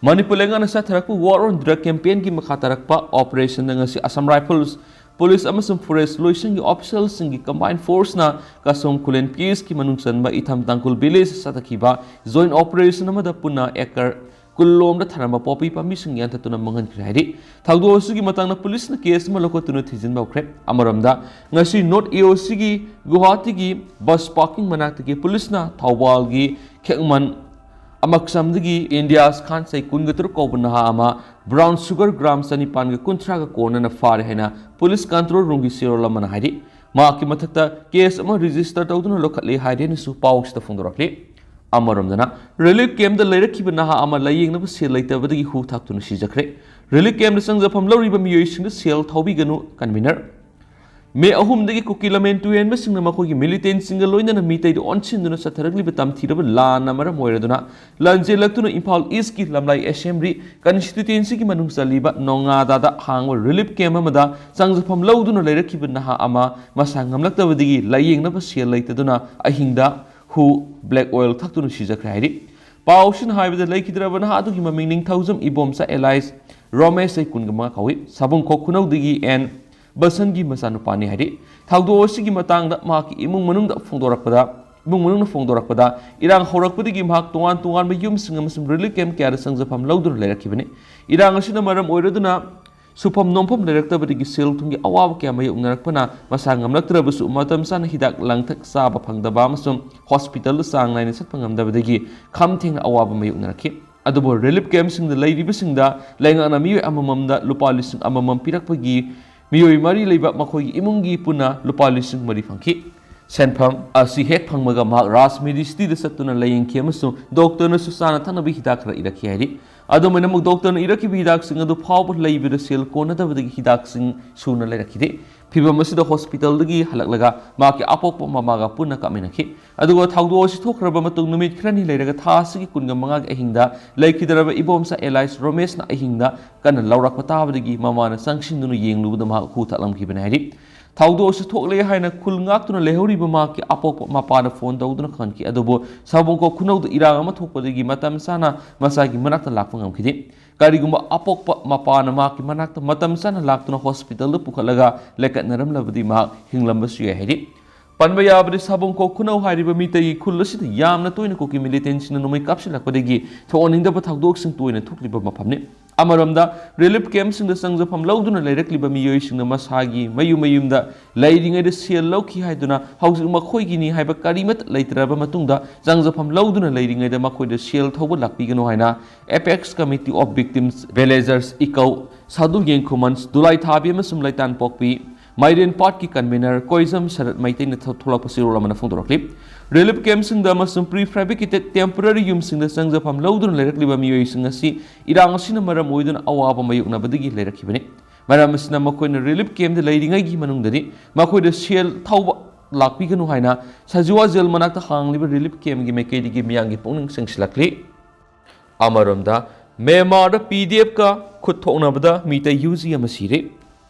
ꯃꯅꯤꯄꯨꯔ ꯂꯩꯉꯥꯛꯅ ꯆꯠꯊꯔꯛꯄ ꯋꯥꯔ ꯑꯣꯟ ꯗ꯭ꯔꯒ ꯀꯦꯝꯄꯦꯟꯒꯤ ꯃꯈꯥ ꯇꯥꯔꯛꯄ ꯑꯣꯄꯔꯦꯁꯟꯗ ꯉꯁꯤ ꯑꯁꯥꯝ ꯔꯥꯏꯐꯜꯁ, ꯄꯨꯂꯤꯁ ꯑꯃꯁꯨꯡ ꯐꯣꯔꯦꯁ ꯂꯣꯏꯁꯪꯒꯤ ꯑꯣꯐꯤꯁꯤꯌꯦꯜꯁꯤꯡꯒꯤ ꯀꯝꯕꯥꯏꯟ ꯐꯣꯔꯁꯅ ꯀꯁꯣꯝ ꯈꯨꯂꯦꯟ ꯄꯤ ꯑꯦꯁꯀꯤ ꯃꯅꯨꯡ ꯆꯟꯕ ꯏꯊꯝ ꯇꯥꯡꯈꯨꯜ ꯚꯤꯂꯦꯖ ꯆꯠꯊꯈꯤꯕ ꯖꯣꯏꯟ ꯑꯣꯄꯔꯦꯁꯟ ꯑꯃꯗ ꯄꯨꯟꯅ ꯑꯦꯀꯔ ꯀꯨꯟꯂꯣꯝꯗ ꯊꯥꯔꯝꯕ ꯄꯣꯄꯤ ꯄꯥꯝꯕꯤꯁꯤꯡ ꯌꯥꯟꯊꯠꯇꯨꯅ ꯃꯥꯡꯍꯟꯈ꯭ꯔꯦ ꯍꯥꯏꯔꯤ꯫ ꯊꯧꯗꯣꯛ ꯑꯁꯤꯒꯤ ꯃꯇꯥꯡꯗ ꯄꯨꯂꯤꯁꯅ ꯀꯦꯁ ꯑꯃ ꯂꯧꯈꯠꯇꯨꯅ ꯊꯤꯖꯤꯟꯕ ꯍꯧꯈ꯭ꯔꯦ꯫ ꯑꯃꯔꯣꯝꯗ, ꯉꯁꯤ ꯅꯣꯔꯠ ꯑꯦ ꯑꯣ ꯁꯤꯒꯤ ꯒꯨꯋꯥꯍꯥꯇꯤꯒꯤ ꯕꯁ ꯄꯥꯔꯀꯤꯡ ꯃꯅꯥꯛꯇꯒꯤ ꯄꯨꯂꯤꯁꯅ ꯊꯧꯕꯥꯜꯒꯤ ꯈꯦꯛꯃꯟ ꯑꯃꯛꯁꯝꯗꯒꯤ ꯏꯟꯗꯤꯌꯥꯁ ꯈꯥꯟ ꯆꯍꯤ ꯀꯨꯟꯒ ꯇꯔꯨꯛ ꯀꯧꯕ ꯅꯍꯥ ꯑꯃ ꯕ꯭ꯔꯥꯎꯟ ꯁꯨꯒꯔ ꯒ꯭ꯔꯥꯝ ꯆꯅꯤꯄꯥꯟꯒ ꯀꯨꯟꯊ꯭ꯔꯥꯒ ꯀꯣꯟꯅꯅ ꯐꯥꯔꯦ ꯍꯥꯏꯅ ꯄꯨꯂꯤꯁ ꯀꯟꯇ꯭ꯔꯣꯜ ꯔꯨꯝꯒꯤ ꯆꯦꯔꯣꯜ ꯑꯃꯅ ꯍꯥꯏꯔꯤ꯫ ꯃꯍꯥꯛꯀꯤ ꯃꯊꯛꯇ ꯀꯦꯁ ꯑꯃ ꯔꯦꯖꯤꯁꯇꯔ ꯇꯧꯗꯨꯅ ꯂꯧꯈꯠꯂꯦ ꯍꯥꯏꯔꯦꯅꯁꯨ ꯄꯥꯎꯁꯤꯗ ꯐꯣꯡꯗꯣꯔꯛꯂꯤ꯫ ꯑꯃꯔꯣꯝꯗꯅ, ꯔꯤꯂꯤꯐ ꯀꯦꯝꯞꯇ ꯂꯩꯔꯛꯈꯤꯕ ꯅꯍꯥ ꯑꯃ ꯂꯥꯌꯦꯡꯅꯕ ꯁꯦꯜ ꯂꯩꯇꯕꯗꯒꯤ ꯍꯨ ꯊꯥꯛꯇꯨꯅ ꯁꯤꯖꯈ꯭ꯔꯦ꯫ ꯔꯤꯂꯤꯐ ꯀꯦꯝꯞꯇ ꯆꯪꯖꯐꯝ ꯂꯧꯔꯤꯕ ꯃꯤꯑꯣꯏꯁꯤꯡꯗ ꯁꯦꯜ ꯊꯧꯕꯤꯒꯅꯨ, ꯀꯟꯚꯤꯅꯔ꯫ ꯃꯦ ꯑꯍꯨꯝꯗꯒꯤ ꯀꯨꯀꯤ ꯂꯝꯃꯦꯟ ꯇꯨꯍꯦꯟꯕꯁꯤꯡꯅ ꯃꯈꯣꯏꯒꯤ ꯃꯤꯂꯤꯇꯦꯟꯁꯤꯡꯒ ꯂꯣꯏꯅꯅ ꯃꯤꯇꯩꯗ ꯑꯣꯟꯁꯤꯟꯗꯨꯅ ꯆꯠꯊꯔꯛꯂꯤꯕ ꯇꯝꯊꯤꯔꯕ ꯂꯥꯟꯅ ꯃꯔꯝ ꯑꯣꯏꯔꯗꯨꯅ ꯂꯥꯟꯖꯦꯜꯂꯛꯇꯨꯅ ꯏꯝꯐꯥꯜ ꯏꯁꯀꯤ ꯂꯝꯂꯥꯏ ꯑꯦꯁꯦꯝꯕ꯭ꯂꯤ ꯀꯟꯁꯇꯤꯇ꯭ꯋꯦꯟꯁꯤꯒꯤ ꯃꯅꯨꯡ ꯆꯜꯂꯤꯕ ꯅꯣꯉꯥꯗꯥꯗ ꯍꯥꯡꯕ ꯔꯤꯂꯤꯐ ꯀꯦꯝꯞ ꯑꯃꯗ ꯆꯪꯖꯐꯝ ꯂꯧꯗꯨꯅ ꯂꯩꯔꯛꯈꯤꯕ ꯅꯍꯥ ꯑꯃ ꯃꯁꯥ ꯉꯝꯂꯛꯇꯕꯗꯒꯤ ꯂꯥꯌꯦꯡꯅꯕ ꯁꯦꯜ ꯂꯩꯇꯗꯨꯅ ꯑꯍꯤꯡꯗ ꯍꯨ, ꯕ꯭ꯂꯦꯛ ꯑꯣꯏꯜ ꯊꯛꯇꯨꯅ ꯁꯤꯖꯈ꯭ꯔꯦ ꯍꯥꯏꯔꯤ꯫ ꯄꯥꯎꯁꯤꯅ ꯍꯥꯏꯕꯗ, ꯂꯩꯈꯤꯗ꯭ꯔꯕ ꯅꯍꯥ ꯑꯗꯨꯒꯤ ꯃꯃꯤꯡ ꯅꯤꯡꯊꯧꯖꯝ ꯏꯕꯣꯝꯆꯥ ꯑꯦꯂꯥꯏꯁ ꯔꯣꯃꯦꯁ, ꯆꯍꯤ ꯀꯨꯟꯒ ꯃꯉꯥ ꯀꯧꯏ꯫ ꯁꯥꯕꯨꯡꯈꯣꯛ ꯈꯨꯅꯧꯗꯒꯤ ꯑꯦꯟ ꯕꯁꯟꯒꯤ ꯃꯆꯥꯅꯨꯄꯥꯅꯤ ꯍꯥꯏꯔꯤ꯫ ꯊꯧꯗꯣꯛ ꯑꯁꯤꯒꯤ ꯃꯇꯥꯡꯗ ꯃꯍꯥꯛꯀꯤ ꯏꯃꯨꯡ ꯃꯅꯨꯡꯗ ꯐꯣꯡꯗꯣꯔꯛꯄꯗ, ꯏꯃꯨꯡ ꯃꯅꯨꯡꯅ ꯐꯣꯡꯗꯣꯔꯛꯄꯗ, ꯏꯔꯥꯡ ꯍꯧꯔꯛꯄꯗꯒꯤ ꯃꯍꯥꯛ ꯇꯣꯉꯥꯟ ꯇꯣꯉꯥꯟꯕ ꯌꯨꯝꯁꯤꯡ ꯑꯃꯁꯨꯡ ꯔꯤꯂꯤꯐ ꯀꯦꯝꯞ ꯀꯌꯥꯗ ꯆꯪꯖꯐꯝ ꯂꯧꯗꯨꯅ ꯂꯩꯔꯛꯈꯤꯕꯅꯤ꯫ ꯏꯔꯥꯡ ꯑꯁꯤꯅ ꯃꯔꯝ ꯑꯣꯏꯔꯗꯨꯅ ꯁꯨꯐꯝ ꯅꯣꯝꯐꯝ ꯂꯩꯔꯛꯇꯕꯗꯒꯤ ꯁꯦꯜ ꯊꯨꯝꯒꯤ ꯑꯋꯥꯕ ꯀꯌꯥ ꯃꯥꯌꯣꯛꯅꯔꯛꯄꯅ ꯃꯁꯥ ꯉꯝꯂꯛꯇ꯭ꯔꯕꯁꯨ, ꯃꯇꯝ ꯆꯥꯅ ꯍꯤꯗꯥꯛ ꯂꯥꯡꯊꯛ ꯆꯥꯕ ꯐꯪꯗꯕ ꯑꯃꯁꯨꯡ ꯍꯣꯁꯄꯤꯇꯥꯜꯗ ꯆꯥꯡ ꯅꯥꯏꯅ ꯆꯠꯄ ꯉꯝꯗꯕꯗꯒꯤ ꯈꯝ ꯊꯦꯡꯅ ꯑꯋꯥꯕ ꯃꯥꯌꯣꯛꯅꯔꯛꯈꯤ꯫ ꯑꯗꯨꯕꯨ ꯔꯤꯂꯤꯐ ꯀꯦꯝꯞꯁꯤꯡꯗ ꯂꯩꯔꯤꯕꯁꯤꯡꯗ ꯂꯩꯉꯥꯛꯅ ꯃꯤꯑꯣꯏ ꯑꯃꯃꯝꯗ ꯂꯨꯄꯥ ꯂꯤꯁꯤꯡ ꯑꯃꯃꯝ ꯄꯤꯔꯛꯄꯒꯤ ꯃꯤꯑꯣꯏ ꯃꯔꯤ ꯂꯩꯕ ꯃꯈꯣꯏꯒꯤ ꯏꯃꯨꯡꯒꯤ ꯄꯨꯟꯅ ꯂꯨꯄꯥ ꯂꯤꯁꯤꯡ ꯃꯔꯤ ꯐꯪꯈꯤ꯫ ꯁꯦꯟꯐꯝ ꯑꯁꯤ ꯍꯦꯛ ꯐꯪꯕꯒ ꯃꯍꯥꯛ ꯔꯥꯖꯃꯤꯔꯤ ꯁꯤꯇꯤꯗ ꯆꯠꯇꯨꯅ ꯂꯥꯌꯦꯡꯈꯤ ꯑꯃꯁꯨꯡ ꯗꯣꯛꯇꯔꯅꯁꯨ ꯆꯥꯅ ꯊꯛꯅꯕ ꯍꯤꯗꯥꯛ ꯈꯔ ꯏꯔꯛꯈꯤ ꯍꯥꯏꯔꯤ꯫ ꯑꯗꯨꯝ ꯑꯣꯏꯅꯃꯛ, ꯗꯣꯛꯇꯔꯅ ꯏꯔꯛꯈꯤꯕ ꯍꯤꯗꯥꯛꯁꯤꯡ ꯑꯗꯨ ꯐꯥꯎꯕ ꯂꯩꯕꯗ ꯁꯦꯜ ꯀꯣꯟꯅꯗꯕꯗꯒꯤ ꯍꯤꯗꯥꯛꯁꯤꯡ ꯁꯨꯅ ꯂꯩꯔꯛꯈꯤꯗꯦ꯫ ꯐꯤꯚꯝ ꯑꯁꯤꯗ ꯍꯣꯁꯄꯤꯇꯥꯜꯗꯒꯤ ꯍꯜꯂꯛꯂꯒ ꯃꯍꯥꯛꯀꯤ ꯑꯄꯣꯛꯄ ꯃꯃꯥꯒ ꯄꯨꯟꯅ ꯀꯥꯞꯃꯤꯟꯅꯈꯤ꯫ ꯑꯗꯨꯒ ꯊꯧꯗꯣꯛ ꯑꯁꯤ ꯊꯣꯛꯈ꯭ꯔꯕ ꯃꯇꯨꯡ ꯅꯨꯃꯤꯠ ꯈꯔꯅꯤ ꯂꯩꯔꯒ ꯊꯥ ꯑꯁꯤꯒꯤ ꯀꯨꯟꯒ ꯃꯉꯥꯒꯤ ꯑꯍꯤꯡꯗ ꯂꯩꯈꯤꯗ꯭ꯔꯕ ꯏꯕꯣꯝꯆꯥ ꯑꯦꯂꯥꯏꯁ ꯔꯣꯃꯦꯁꯅ ꯑꯍꯤꯡꯗ ꯀꯟꯅ ꯂꯥꯎꯔꯛꯄ ꯇꯥꯕꯗꯒꯤ ꯃꯃꯥꯅ ꯆꯪꯁꯤꯟꯗꯨꯅ ꯌꯦꯡꯂꯨꯕꯗ ꯃꯍꯥꯛ ꯍꯨ ꯊꯛꯂꯝꯈꯤꯕꯅꯤ ꯍꯥꯏꯔꯤ꯫ ꯊꯧꯗꯣꯛ ꯑꯁꯤ ꯊꯣꯛꯂꯦ ꯍꯥꯏꯅ ꯈꯨꯜ ꯉꯥꯛꯇꯨꯅ ꯂꯩꯍꯧꯔꯤꯕ ꯃꯍꯥꯛꯀꯤ ꯑꯄꯣꯛꯄ ꯃꯄꯥꯗ ꯐꯣꯟ ꯇꯧꯗꯨꯅ ꯈꯪꯍꯟꯈꯤ꯫ ꯑꯗꯨꯕꯨ ꯁꯥꯕꯣꯡꯈꯣꯛ ꯈꯨꯅꯧꯗ ꯏꯔꯥꯡ ꯑꯃ ꯊꯣꯛꯄꯗꯒꯤ ꯃꯇꯝ ꯆꯥꯅ ꯃꯆꯥꯒꯤ ꯃꯅꯥꯛꯇ ꯂꯥꯛꯄ ꯉꯝꯈꯤꯗꯦ꯫ ꯀꯔꯤꯒꯨꯝꯕ ꯑꯄꯣꯛꯄ ꯃꯄꯥꯅ ꯃꯍꯥꯛꯀꯤ ꯃꯅꯥꯛꯇ ꯃꯇꯝ ꯆꯥꯅ ꯂꯥꯛꯇꯨꯅ ꯍꯣꯁꯄꯤꯇꯥꯜꯗ ꯄꯨꯈꯠꯂꯒ ꯂꯦꯀꯠꯅꯔꯝꯂꯕꯗꯤ ꯃꯍꯥꯛ ꯍꯤꯡꯂꯝꯕꯁꯨ ꯌꯥꯏ ꯍꯥꯏꯔꯤ꯫ ꯄꯟꯕ ꯌꯥꯕꯗꯤ, ꯁꯥꯕꯣꯡꯈꯣꯛ ꯈꯨꯅꯧ ꯍꯥꯏꯔꯤꯕ ꯃꯤꯇꯩꯒꯤ ꯈꯨꯜ ꯑꯁꯤꯗ ꯌꯥꯝꯅ ꯇꯣꯏꯅ ꯀꯨꯀꯤ ꯃꯤꯂꯤꯇꯦꯟꯁꯤꯡꯅ ꯅꯣꯡꯃꯩ ꯀꯥꯞꯁꯤꯜꯂꯛꯄꯗꯒꯤ ꯊꯣꯛꯍꯟꯅꯤꯡꯗꯕ ꯊꯧꯗꯣꯛꯁꯤꯡ ꯇꯣꯏꯅ ꯊꯣꯛꯂꯤꯕ ꯃꯐꯝꯅꯤ꯫ ꯑꯃꯔꯣꯝꯗ, ꯔꯤꯂꯤꯐ ꯀꯦꯝꯞꯁꯤꯡꯗ ꯆꯪꯖꯐꯝ ꯂꯧꯗꯨꯅ ꯂꯩꯔꯛꯂꯤꯕ ꯃꯤꯑꯣꯏꯁꯤꯡꯅ ꯃꯁꯥꯒꯤ ꯃꯌꯨꯝ ꯃꯌꯨꯝꯗ ꯂꯩꯔꯤꯉꯩꯗ ꯁꯦꯜ ꯂꯧꯈꯤ ꯍꯥꯏꯗꯨꯅ ꯍꯧꯖꯤꯛ ꯃꯈꯣꯏꯒꯤꯅꯤ ꯍꯥꯏꯕ ꯀꯔꯤꯃꯠꯇ ꯂꯩꯇ꯭ꯔꯕ ꯃꯇꯨꯡꯗ, ꯆꯪꯖꯐꯝ ꯂꯧꯗꯨꯅ ꯂꯩꯔꯤꯉꯩꯗ ꯃꯈꯣꯏꯗ ꯁꯦꯜ ꯊꯧꯕ ꯂꯥꯛꯄꯤꯒꯅꯨ ꯍꯥꯏꯅ Apex Committee of Victims, Villagers, ꯏꯀꯧ ꯁꯥꯗꯨ ꯌꯦꯡꯈꯨꯃꯟ, ꯗꯨꯂꯥꯏ ꯊꯥꯕꯤ ꯑꯃꯁꯨꯡ ꯂꯩꯇꯥꯟ ꯄꯣꯛꯄꯤ ꯃꯥꯏꯔꯦꯟ ꯄꯥꯠꯀꯤ ꯀꯟꯚꯦꯅꯔ ꯀꯣꯏꯖꯝ ꯁꯔꯠ ꯃꯩꯇꯩꯅ ꯊꯣ-, ꯊꯣꯛꯂꯛꯄ ꯆꯦꯔꯣꯜ ꯑꯃꯅ ꯐꯣꯡꯗꯣꯔꯛꯂꯤ꯫ ꯔꯤꯂꯤꯐ ꯀꯦꯝꯞꯁꯤꯡꯗ ꯑꯃꯁꯨꯡ ꯄ꯭ꯔꯤ ꯐꯦꯕ꯭ꯔꯤꯀꯦꯇꯦꯗ ꯇꯦꯝꯄꯣꯔꯔꯤ ꯌꯨꯝꯁꯤꯡꯗ ꯆꯪꯖꯐꯝ ꯂꯧꯗꯨꯅ ꯂꯩꯔꯛꯂꯤꯕ ꯃꯤꯑꯣꯏꯁꯤꯡ ꯑꯁꯤ ꯏꯔꯥꯡ ꯑꯁꯤꯅ ꯃꯔꯝ ꯑꯣꯏꯗꯨꯅ ꯑꯋꯥꯕ ꯃꯥꯌꯣꯛꯅꯕꯗꯒꯤ ꯂꯩꯔꯛꯈꯤꯕꯅꯤ꯫ ꯃꯔꯝ ꯑꯁꯤꯅ ꯃꯈꯣꯏꯅ ꯔꯤꯂꯤꯐ ꯀꯦꯝꯞꯇ ꯂꯩꯔꯤꯉꯩꯒꯤ ꯃꯅꯨꯡꯗꯗꯤ ꯃꯈꯣꯏꯗ ꯁꯦꯜ ꯊꯧꯕ ꯂꯥꯛꯄꯤꯒꯅꯨ ꯍꯥꯏꯅ ꯁꯖꯤꯋꯥ ꯖꯦꯜ ꯃꯅꯥꯛꯇ ꯍꯥꯡꯂꯤꯕ ꯔꯤꯂꯤꯐ ꯀꯦꯝꯞꯀꯤ ꯃꯥꯏꯀꯩꯗꯒꯤ ꯃꯤꯌꯥꯝꯒꯤ ꯄꯨꯛꯅꯤꯡ ꯆꯤꯡꯁꯤꯜꯂꯛꯂꯤ꯫ ꯑꯃꯔꯣꯝꯗ, ꯃ꯭ꯌꯥꯟꯃꯥꯔꯗ ꯄꯤ ꯗꯤ ꯑꯦꯐꯀ ꯈꯨꯠ ꯊꯣꯛꯅꯕꯗ ꯃꯤꯇꯩ ꯌꯨ ꯖꯤ ꯑꯃ ꯁꯤꯔꯦ꯫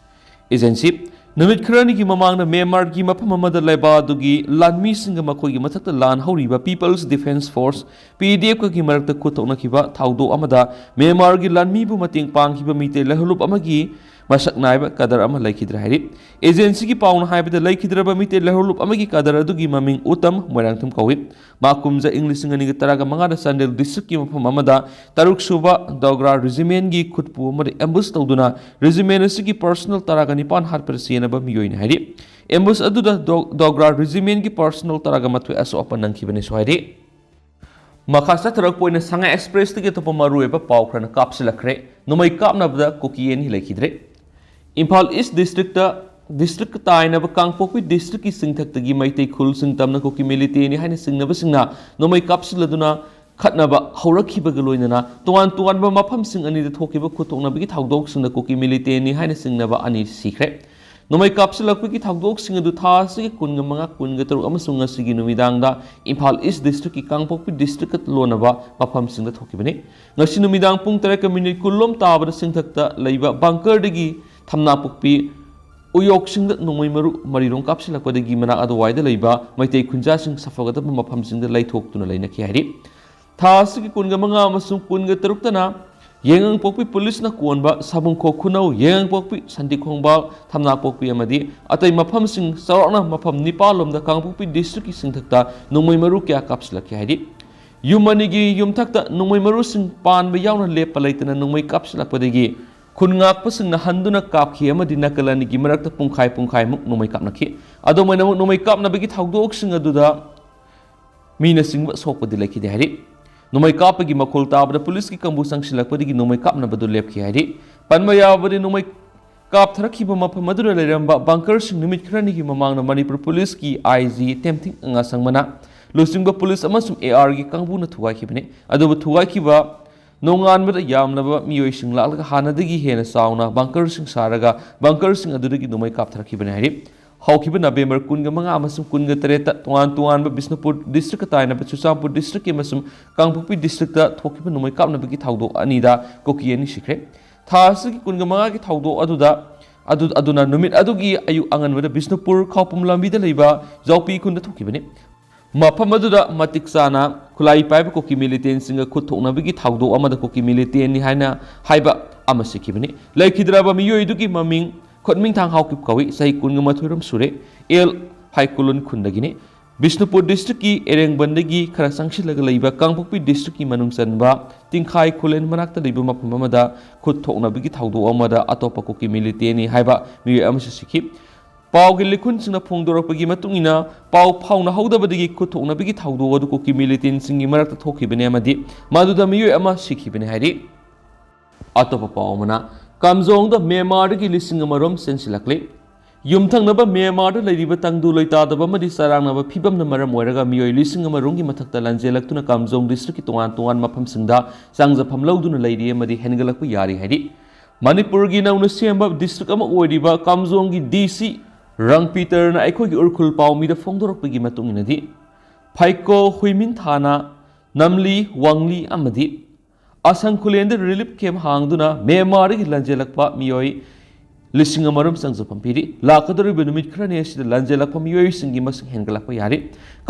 ꯑꯦꯖꯦꯟꯁꯤ, ꯅꯨꯃꯤꯠ ꯈꯔꯅꯤꯒꯤ ꯃꯃꯥꯡꯗ ꯃ꯭ꯌꯥꯟꯃꯥꯔꯒꯤ ꯃꯐꯝ ꯑꯃꯗ ꯂꯩꯕꯥꯛ ꯑꯗꯨꯒꯤ ꯂꯥꯟꯃꯤꯁꯤꯡꯒ ꯃꯈꯣꯏꯒꯤ ꯃꯊꯛꯇ ꯂꯥꯟ ꯍꯧꯔꯤꯕ People's Defence Force, ꯄꯤ ꯗꯤ ꯑꯦꯐꯀꯒꯤ ꯃꯔꯛꯇ ꯈꯨꯠ ꯊꯣꯛꯅꯈꯤꯕ ꯊꯧꯗꯣꯛ ꯑꯃꯗ ꯃ꯭ꯌꯥꯟꯃꯥꯔꯒꯤ ꯂꯥꯟꯃꯤꯕꯨ ꯃꯇꯦꯡ ꯄꯥꯡꯈꯤꯕ ꯃꯤꯇꯩ ꯂꯩꯍꯧꯂꯨꯞ ꯑꯃꯒꯤ ꯃꯁꯛ ꯅꯥꯏꯕ ꯀꯗꯔ ꯑꯃ ꯂꯩꯈꯤꯗ꯭ꯔꯦ ꯍꯥꯏꯔꯤ꯫ ꯑꯦꯖꯦꯟꯁꯤꯒꯤ ꯄꯥꯎꯅ ꯍꯥꯏꯕꯗ, ꯂꯩꯈꯤꯗ꯭ꯔꯕ ꯃꯤꯇꯩ ꯂꯍꯧꯂꯨꯞ ꯑꯃꯒꯤ ꯀꯗꯔ ꯑꯗꯨꯒꯤ ꯃꯃꯤꯡ ꯎꯇꯝ ꯃꯣꯏꯔꯥꯡꯊꯦꯝ ꯀꯧꯏ꯫ ꯃꯍꯥꯛ ꯀꯨꯝꯖꯥ ꯏꯪ ꯂꯤꯁꯤꯡ ꯑꯅꯤꯒ ꯇꯔꯥꯒ ꯃꯉꯥꯗ ꯆꯥꯟꯗꯦꯜ ꯗꯤꯁꯇ꯭ꯔꯤꯛꯀꯤ ꯃꯐꯝ ꯑꯃꯗ ꯇꯔꯨꯛ ꯁꯨꯕ ꯗꯣꯒ꯭ꯔꯥ ꯔꯦꯖꯤꯃꯦꯟꯒꯤ ꯈꯨꯠꯄꯨ ꯑꯃꯗ ꯑꯦꯝꯕꯨꯁ ꯇꯧꯗꯨꯅ ꯔꯦꯖꯤꯃꯦꯟ ꯑꯁꯤꯒꯤ ꯄꯔꯁꯣꯅꯦꯜ ꯇꯔꯥꯒ ꯅꯤꯄꯥꯟ ꯍꯥꯠꯄꯗ ꯁꯤꯖꯤꯟꯅꯕ ꯃꯤꯑꯣꯏꯅꯤ ꯍꯥꯏꯔꯤ꯫ ꯑꯦꯝꯕꯨꯁ ꯑꯗꯨꯗ ꯗꯣ-, ꯗꯣꯒ꯭ꯔꯥ ꯔꯦꯖꯤꯃꯦꯟꯒꯤ ꯄꯔꯁꯣꯅꯦꯜ ꯇꯔꯥꯒ ꯃꯥꯊꯣꯏ ꯑꯁꯣꯛ ꯑꯄꯟ ꯅꯪꯈꯤꯕꯅꯤꯁꯨ ꯍꯥꯏꯔꯤ꯫ ꯃꯈꯥ ꯆꯠꯊꯔꯛꯄ ꯑꯣꯏꯅ ꯁꯉꯥꯏ ꯑꯦꯛꯁꯄ꯭ꯔꯦꯁꯇꯒꯤ ꯑꯇꯣꯞꯄ ꯃꯔꯨꯑꯣꯏꯕ ꯄꯥꯎ ꯈꯔꯅ ꯀꯥꯞꯁꯤꯜꯂꯛꯈ꯭ꯔꯦ꯫ ꯅꯣꯡꯃꯩ ꯀꯥꯞꯅꯕꯗ ꯀꯨꯀꯤ ꯑꯅꯤ ꯂꯩꯈꯤꯗ꯭ꯔꯦ꯫ ꯏꯝꯐꯥꯜ ꯏꯁ ꯗꯤꯁꯇ꯭ꯔꯤꯛꯇ, ꯗꯤꯁꯇ꯭ꯔꯤꯛꯀ ꯇꯥꯏꯅꯕ ꯀꯥꯡꯄꯣꯛꯄꯤ ꯗꯤꯁꯇ꯭ꯔꯤꯛꯀꯤ ꯆꯤꯡꯊꯛꯇꯒꯤ ꯃꯩꯇꯩ ꯈꯨꯜꯁꯤꯡ ꯇꯝꯅ ꯀꯨꯀꯤ ꯃꯤꯂꯤꯇꯦꯅꯤ ꯍꯥꯏꯅ ꯆꯤꯡꯅꯕꯁꯤꯡꯅ ꯅꯣꯡꯃꯩ ꯀꯥꯞꯁꯤꯜꯂꯗꯨꯅ ꯈꯠꯅꯕ ꯍꯧꯔꯛꯈꯤꯕꯒ ꯂꯣꯏꯅꯅ ꯇꯣꯉꯥꯟ ꯇꯣꯉꯥꯟꯕ ꯃꯐꯝꯁꯤꯡ ꯑꯅꯤꯗ ꯊꯣꯛꯈꯤꯕ ꯈꯨꯠꯊꯣꯛꯅꯕꯒꯤ ꯊꯧꯗꯣꯛꯁꯤꯡꯗ ꯀꯨꯀꯤ ꯃꯤꯂꯤꯇꯦꯅꯤ ꯍꯥꯏꯅ ꯆꯤꯡꯅꯕ ꯑꯅꯤ ꯁꯤꯈ꯭ꯔꯦ꯫ ꯅꯣꯡꯃꯩ ꯀꯥꯞꯁꯤꯜꯂꯛꯄꯒꯤ ꯊꯧꯗꯣꯛꯁꯤꯡ ꯑꯗꯨ ꯊꯥ ꯑꯁꯤꯒꯤ ꯀꯨꯟꯒ ꯃꯉꯥ, ꯀꯨꯟꯒ ꯇꯔꯨꯛ ꯑꯃꯁꯨꯡ ꯉꯁꯤꯒꯤ ꯅꯨꯃꯤꯗꯥꯡꯗ ꯏꯝꯐꯥꯜ ꯏꯁ ꯗꯤꯁꯇ꯭ꯔꯤꯛꯀꯤ ꯀꯥꯡꯄꯣꯛꯄꯤ ꯗꯤꯁꯇ꯭ꯔꯤꯛꯀ ꯂꯣꯟꯅꯕ ꯃꯐꯝꯁꯤꯡꯗ ꯊꯣꯛꯈꯤꯕꯅꯤ꯫ ꯉꯁꯤ ꯅꯨꯃꯤꯗꯥꯡ ꯄꯨꯡ ꯇꯔꯦꯠꯀ ꯃꯤꯅꯤꯠ ꯀꯨꯟꯂꯣꯝ ꯇꯥꯕꯗ ꯆꯤꯡꯊꯛꯇ ꯂꯩꯕ ꯕꯪꯀꯔꯗꯒꯤ ꯊꯝꯅꯥꯄꯣꯛꯄꯤ ꯎꯌꯣꯛꯁꯤꯡꯗ ꯅꯣꯡꯃꯩ ꯃꯔꯨ ꯃꯔꯤꯔꯣꯝ ꯀꯥꯞꯁꯤꯜꯂꯛꯄꯗꯒꯤ ꯃꯅꯥꯛ ꯑꯗꯨꯋꯥꯏꯗ ꯂꯩꯕ ꯃꯩꯇꯩ ꯈꯨꯟꯖꯥꯁꯤꯡ ꯁꯥꯐꯒꯗꯕ ꯃꯐꯝꯁꯤꯡꯗ ꯂꯩꯊꯣꯛꯇꯨꯅ ꯂꯩꯅꯈꯤ ꯍꯥꯏꯔꯤ꯫ ꯊꯥ ꯑꯁꯤꯒꯤ ꯀꯨꯟꯒ ꯃꯉꯥ ꯑꯃꯁꯨꯡ ꯀꯨꯟꯒ ꯇꯔꯨꯛꯇꯅ ꯌꯥꯏꯉꯪꯄꯣꯛꯄꯤ ꯄꯨꯂꯤꯁꯅ ꯀꯣꯟꯕ ꯁꯥꯕꯨꯡꯈꯣꯛ ꯈꯨꯅꯧ, ꯌꯥꯏꯉꯪꯄꯣꯛꯄꯤ, ꯁꯟꯇꯤ ꯈꯣꯡꯕꯥꯜ, ꯊꯝꯅꯥꯄꯣꯛꯄꯤ ꯑꯃꯗꯤ ꯑꯇꯩ ꯃꯐꯝꯁꯤꯡ ꯆꯥꯎꯔꯥꯛꯅ ꯃꯐꯝ ꯅꯤꯄꯥꯜꯂꯣꯝꯗ ꯀꯥꯡꯄꯣꯛꯄꯤ ꯗꯤꯁꯇ꯭ꯔꯤꯛꯀꯤ ꯆꯤꯡꯊꯛꯇ ꯅꯣꯡꯃꯩ ꯃꯔꯨ ꯀꯌꯥ ꯀꯥꯞꯁꯤꯜꯂꯛꯈꯤ ꯍꯥꯏꯔꯤ꯫ ꯌꯨꯝ ꯑꯅꯤꯒꯤ ꯌꯨꯝꯊꯛꯇ ꯅꯣꯡꯃꯩ ꯃꯔꯨꯁꯤꯡ ꯄꯥꯟꯕ ꯌꯥꯎꯅ ꯂꯦꯞꯄ ꯂꯩꯇꯅ ꯅꯣꯡꯃꯩ ꯀꯥꯞꯁꯤꯜꯂꯛꯄꯗꯒꯤ ꯈꯨꯟ ꯉꯥꯛꯄꯁꯤꯡꯅ ꯍꯟꯗꯨꯅ ꯀꯥꯞꯈꯤ ꯑꯃꯗꯤ ꯅꯥꯀꯜ ꯑꯅꯤꯒꯤ ꯃꯔꯛꯇ ꯄꯨꯡꯈꯥꯏ ꯄꯨꯡꯈꯥꯏꯃꯨꯛ ꯅꯣꯡꯃꯩ ꯀꯥꯞꯅꯈꯤ꯫ ꯑꯗꯨꯃꯥꯏꯅꯃꯛ ꯅꯣꯡꯃꯩ ꯀꯥꯞꯅꯕꯒꯤ ꯊꯧꯗꯣꯛꯁꯤꯡ ꯑꯗꯨꯗ ꯃꯤꯅꯆꯤꯡꯕ ꯁꯣꯛꯄꯗꯤ ꯂꯩꯈꯤꯗꯦ ꯍꯥꯏꯔꯤ꯫ ꯅꯣꯡꯃꯩ ꯀꯥꯞꯄꯒꯤ ꯃꯈꯣꯜ ꯇꯥꯕꯗ ꯄꯨꯂꯤꯁꯀꯤ ꯀꯥꯡꯕꯨ ꯆꯪꯁꯤꯜꯂꯛꯄꯗꯒꯤ ꯅꯣꯡꯃꯩ ꯀꯥꯞꯅꯕꯗꯨ ꯂꯦꯞꯈꯤ ꯍꯥꯏꯔꯤ꯫ ꯄꯟꯕ ꯌꯥꯕꯗꯤ, ꯅꯣꯡꯃꯩ ꯀꯥꯞꯊꯔꯛꯈꯤꯕ ꯃꯐꯝ ꯑꯗꯨꯗ ꯂꯩꯔꯝꯕ ꯕꯪꯀꯔꯁꯤꯡ ꯅꯨꯃꯤꯠ ꯈꯔꯅꯤꯒꯤ ꯃꯃꯥꯡꯗ ꯃꯅꯤꯄꯨꯔ ꯄꯨꯂꯤꯁꯀꯤ ꯑꯥꯏ ꯖꯤ ꯇꯦꯝꯊꯤꯡ ꯉꯥꯁꯪꯕꯅ ꯂꯨꯆꯤꯡꯕ ꯄꯨꯂꯤꯁ ꯑꯃꯁꯨꯡ ꯑꯦ ꯑꯥꯔꯒꯤ ꯀꯥꯡꯕꯨꯅ ꯊꯨꯒꯥꯏꯈꯤꯕꯅꯤ꯫ ꯑꯗꯨꯕꯨ ꯊꯨꯒꯥꯏꯈꯤꯕ ꯅꯣꯡꯉꯥꯟꯕꯗ ꯌꯥꯝꯂꯕ ꯃꯤꯑꯣꯏꯁꯤꯡ ꯂꯥꯛꯂꯒ ꯍꯥꯟꯅꯗꯒꯤ ꯍꯦꯟꯅ ꯆꯥꯎꯅ ꯕꯪꯀꯔꯁꯤꯡ ꯁꯥꯔꯒ ꯕꯪꯀꯔꯁꯤꯡ ꯑꯗꯨꯗꯒꯤ ꯅꯣꯡꯃꯩ ꯀꯥꯞꯊꯔꯛꯈꯤꯕꯅꯤ ꯍꯥꯏꯔꯤ꯫ ꯍꯧꯈꯤꯕ ꯅꯕꯦꯝꯕꯔ ꯀꯨꯟꯒ ꯃꯉꯥ ꯑꯃꯁꯨꯡ ꯀꯨꯟꯒ ꯇꯔꯦꯠꯇ ꯇꯣꯉꯥꯟ ꯇꯣꯉꯥꯟꯕ ꯕꯤꯁꯅꯨꯄꯨꯔ ꯗꯤꯁꯇ꯭ꯔꯤꯛꯀ ꯇꯥꯏꯅꯕ ꯆꯨꯔꯆꯥꯟꯄꯨꯔ ꯗꯤꯁꯇ꯭ꯔꯤꯛꯀꯤ ꯑꯃꯁꯨꯡ ꯀꯥꯡꯄꯣꯛꯄꯤ ꯗꯤꯁꯇ꯭ꯔꯤꯛꯇ ꯊꯣꯛꯈꯤꯕ ꯅꯣꯡꯃꯩ ꯀꯥꯞꯅꯕꯒꯤ ꯊꯧꯗꯣꯛ ꯑꯅꯤꯗ ꯀꯨꯀꯤ ꯑꯅꯤ ꯁꯤꯈ꯭ꯔꯦ꯫ ꯊꯥ ꯑꯁꯤꯒꯤ ꯀꯨꯟꯒ ꯃꯉꯥꯒꯤ ꯊꯧꯗꯣꯛ ꯑꯗꯨꯗ, ꯑꯗꯨ, ꯑꯗꯨꯅ ꯅꯨꯃꯤꯠ ꯑꯗꯨꯒꯤ ꯑꯌꯨꯛ ꯑꯉꯟꯕꯗ ꯕꯤꯁꯅꯨꯄꯨꯔ ꯈꯥꯎꯄꯨꯝ ꯂꯝꯕꯤꯗ ꯂꯩꯕ ꯖꯥꯎꯄꯤ ꯈꯨꯟꯗ ꯊꯣꯛꯈꯤꯕꯅꯤ꯫ ꯃꯐꯝ ꯑꯗꯨꯗ ꯃꯇꯤꯛ ꯆꯥꯅ ꯈꯨꯠꯂꯥꯏ ꯄꯥꯏꯕ ꯀꯨꯀꯤ ꯃꯤꯂꯤꯇꯦꯟꯁꯤꯡꯒ ꯈꯨꯠ ꯊꯣꯛꯅꯕꯒꯤ ꯊꯧꯗꯣꯛ ꯑꯃꯗ ꯀꯨꯀꯤ ꯃꯤꯂꯤꯇꯦꯟꯅꯤ ꯍꯥꯏꯅ ꯍꯥꯏꯕ ꯑꯃ ꯁꯤꯈꯤꯕꯅꯤ꯫ ꯂꯩꯈꯤꯗ꯭ꯔꯕ ꯃꯤꯑꯣꯏꯗꯨꯒꯤ ꯃꯃꯤꯡ ꯈꯣꯠꯃꯤꯡꯊꯥꯡ ꯍꯥꯎꯀꯤꯞ ꯀꯧꯏ꯫ ꯆꯍꯤ ꯀꯨꯟꯒ ꯃꯥꯊꯣꯏ ꯔꯣꯝ ꯁꯨꯔꯦ꯫ ꯑꯦꯜ ꯐꯥꯏꯀꯨꯂꯨꯟ ꯈꯨꯟꯗꯒꯤꯅꯤ꯫ ꯕꯤꯁꯅꯨꯄꯨꯔ ꯗꯤꯁꯇ꯭ꯔꯤꯛꯀꯤ ꯑꯦꯔꯦꯡꯕꯟꯗꯒꯤ ꯈꯔ ꯆꯪꯁꯤꯜꯂꯒ ꯂꯩꯕ ꯀꯥꯡꯄꯣꯛꯄꯤ ꯗꯤꯁꯇ꯭ꯔꯤꯛꯀꯤ ꯃꯅꯨꯡ ꯆꯟꯕ ꯇꯤꯡꯈꯥꯏ ꯈꯨꯂꯦꯟ ꯃꯅꯥꯛꯇ ꯂꯩꯕ ꯃꯐꯝ ꯑꯃꯗ ꯈꯨꯠ ꯊꯣꯛꯅꯕꯒꯤ ꯊꯧꯗꯣꯛ ꯑꯃꯗ ꯑꯇꯣꯞꯄ ꯀꯨꯀꯤ ꯃꯤꯂꯤꯇꯦꯟꯅꯤ ꯍꯥꯏꯕ ꯃꯤꯑꯣꯏ ꯑꯃꯁꯨ ꯁꯤꯈꯤ꯫ ꯄꯥꯎꯒꯤ ꯂꯤꯈꯨꯟꯁꯤꯡꯅ ꯐꯣꯡꯗꯣꯔꯛꯄꯒꯤ ꯃꯇꯨꯡ ꯏꯟꯅ, ꯄꯥꯎ ꯐꯥꯎꯅꯍꯧꯗꯕꯗꯒꯤ ꯈꯨꯠ ꯊꯣꯛꯅꯕꯒꯤ ꯊꯧꯗꯣꯛ ꯑꯗꯨ ꯀꯨꯀꯤ ꯃꯤꯂꯤꯇꯦꯟꯁꯤꯡꯒꯤ ꯃꯔꯛꯇ ꯊꯣꯛꯈꯤꯕꯅꯤ ꯑꯃꯗꯤ ꯃꯗꯨꯗ ꯃꯤꯑꯣꯏ ꯑꯃ ꯁꯤꯈꯤꯕꯅꯤ ꯍꯥꯏꯔꯤ꯫ ꯑꯇꯣꯞꯄ ꯄꯥꯎ ꯑꯃꯅ, ꯀꯥꯝꯖꯣꯡꯗ ꯃ꯭ꯌꯥꯟꯃꯥꯔꯗꯒꯤ ꯂꯤꯁꯤꯡ ꯑꯃ ꯔꯣꯝ ꯆꯦꯟꯁꯤꯜꯂꯛꯂꯤ꯫ ꯌꯨꯝꯊꯪꯅꯕ ꯃ꯭ꯌꯥꯟꯃꯥꯔꯗ ꯂꯩꯔꯤꯕ ꯇꯪꯗꯨ ꯂꯩꯇꯥꯗꯕ ꯑꯃꯗꯤ ꯆꯔꯥꯡꯅꯕ ꯐꯤꯕꯝꯅ ꯃꯔꯝ ꯑꯣꯏꯔꯒ ꯃꯤꯑꯣꯏ ꯂꯤꯁꯤꯡ ꯑꯃ ꯔꯣꯝꯒꯤ ꯃꯊꯛꯇ ꯂꯥꯟꯖꯦꯜꯂꯛꯇꯨꯅ ꯀꯥꯝꯖꯣꯡ ꯗꯤꯁꯇ꯭ꯔꯤꯛꯀꯤ ꯇꯣꯉꯥꯟ ꯇꯣꯉꯥꯟꯕ ꯃꯐꯝꯁꯤꯡꯗ ꯆꯥꯡꯖꯐꯝ ꯂꯧꯗꯨꯅ ꯂꯩꯔꯤ ꯑꯃꯗꯤ ꯍꯦꯟꯒꯠꯂꯛꯄ ꯌꯥꯔꯤ ꯍꯥꯏꯔꯤ꯫ ꯃꯅꯤꯄꯨꯔꯒꯤ ꯅꯧꯅ ꯁꯦꯝꯕ ꯗꯤꯁꯇ꯭ꯔꯤꯛ ꯑꯃ ꯑꯣꯏꯔꯤꯕ ꯀꯥꯝꯖꯣꯡꯒꯤ ꯗꯤ ꯁꯤ ꯔꯪ ꯄꯤꯇꯔꯅ ꯑꯩꯈꯣꯏꯒꯤ ꯎꯔꯈꯨꯜ ꯄꯥꯎꯃꯤꯗ ꯐꯣꯡꯗꯣꯔꯛꯄꯒꯤ ꯃꯇꯨꯡ ꯏꯟꯅꯗꯤ, ꯐꯩꯀꯣ, ꯍꯨꯏꯃꯤꯟ ꯊꯥꯅ, ꯅꯝꯂꯤ, ꯋꯥꯡꯂꯤ ꯑꯃꯗꯤ ꯑꯁꯪ ꯈꯨꯂꯦꯟꯗ ꯔꯤꯂꯤꯐ ꯀꯦꯝꯞ ꯍꯥꯡꯗꯨꯅ ꯃ꯭ꯌꯥꯟꯃꯥꯔꯗꯒꯤ ꯂꯥꯟꯖꯦꯜꯂꯛꯄ ꯃꯤꯑꯣꯏ ꯂꯤꯁꯤꯡ ꯑꯃ ꯔꯣꯝ ꯆꯪꯖꯐꯝ ꯄꯤꯔꯤ꯫ ꯂꯥꯛꯀꯗꯧꯔꯤꯕ ꯅꯨꯃꯤꯠ ꯈꯔꯅꯤ ꯑꯁꯤꯗ ꯂꯥꯟꯖꯦꯜꯂꯛꯄ ꯃꯤꯑꯣꯏꯁꯤꯡꯒꯤ ꯃꯁꯤꯡ ꯍꯦꯟꯒꯠꯂꯛꯄ ꯌꯥꯔꯤ꯫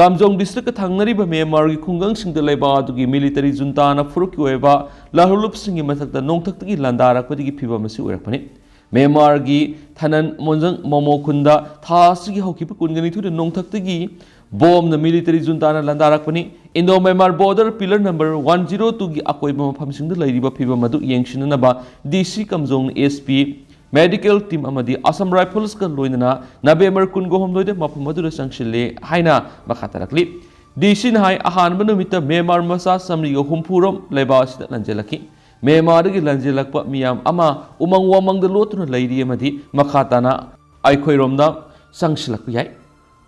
ꯀꯥꯝꯖꯣꯡ ꯗꯤꯁꯇ꯭ꯔꯤꯛꯀ ꯊꯪꯅꯔꯤꯕ ꯃ꯭ꯌꯥꯟꯃꯥꯔꯒꯤ ꯈꯨꯡꯒꯪꯁꯤꯡꯗ ꯂꯩꯕ ꯑꯗꯨꯒꯤ ꯃꯤꯂꯤꯇꯔꯤ ꯖꯨꯟꯇꯥꯅ ꯐꯨꯔꯨꯞꯀꯤ ꯑꯣꯏꯕ ꯂꯥꯜꯍꯧꯂꯨꯞꯁꯤꯡꯒꯤ ꯃꯊꯛꯇ ꯅꯣꯡꯊꯛꯇꯒꯤ ꯂꯥꯟꯗꯥꯔꯛꯄꯗꯒꯤ ꯐꯤꯕꯝ ꯑꯁꯤ ꯑꯣꯏꯔꯛꯄꯅꯤ꯫ ꯃ꯭ꯌꯥꯟꯃꯥꯔꯒꯤ ꯊꯅꯟ ꯃꯣꯟꯖꯪ ꯃꯣꯃꯣ ꯈꯨꯟꯗ ꯊꯥ ꯑꯁꯤꯒꯤ ꯍꯧꯈꯤꯕ ꯀꯨꯟꯒ ꯅꯤꯊꯣꯏꯗ ꯅꯣꯡꯊꯛꯇꯒꯤ ꯕꯣꯝꯅ ꯃꯤꯂꯤꯇꯔꯤ ꯖꯨꯟꯇꯥꯅ ꯂꯥꯟꯗꯥꯔꯛꯄꯅꯤ꯫ Indo Myanmar border pillar number one zero ꯇꯨꯒꯤ ꯑꯀꯣꯏꯕ ꯃꯐꯝꯁꯤꯡꯗ ꯂꯩꯔꯤꯕ ꯐꯤꯕꯝ ꯑꯗꯨ ꯌꯦꯡꯁꯤꯟꯅꯅꯕ ꯗꯤ ꯁꯤ ꯀꯥꯝꯖꯣꯡꯅ ꯑꯦꯁ ꯄꯤ, ꯃꯦꯗꯤꯀꯦꯜ ꯇꯤꯝ ꯑꯃꯗꯤ ꯑꯁꯥꯝ ꯔꯥꯏꯐꯜꯁꯀ ꯂꯣꯏꯅꯅ ꯅꯕꯦꯝꯕꯔ ꯀꯨꯟꯒ ꯍꯨꯝꯗꯣꯏꯗ ꯃꯐꯝ ꯑꯗꯨꯗ ꯆꯪꯁꯤꯜꯂꯦ ꯍꯥꯏꯅ ꯃꯈꯥ ꯇꯥꯔꯛꯂꯤ꯫ ꯗꯤ ꯁꯤꯅ ꯍꯥꯏ, ꯑꯍꯥꯟꯕ ꯅꯨꯃꯤꯠꯇ ꯃ꯭ꯌꯥꯟꯃꯥꯔ ꯃꯆꯥ ꯆꯥꯃꯔꯤꯒ ꯍꯨꯝꯐꯨ ꯔꯣꯝ ꯂꯩꯕꯥꯛ ꯑꯁꯤꯗ ꯂꯥꯟꯖꯦꯜꯂꯛꯈꯤ꯫ ꯃ꯭ꯌꯥꯟꯃꯥꯔꯗꯒꯤ ꯂꯥꯟꯖꯦꯜꯂꯛꯄ ꯃꯤꯌꯥꯝ ꯑꯃ ꯎꯃꯪ ꯋꯥꯃꯪꯗ ꯂꯣꯠꯇꯨꯅ ꯂꯩꯔꯤ ꯑꯃꯗꯤ ꯃꯈꯥ ꯇꯥꯅ ꯑꯩꯈꯣꯏꯔꯣꯝꯗ ꯆꯪꯁꯤꯜꯂꯛꯄ ꯌꯥꯏ꯫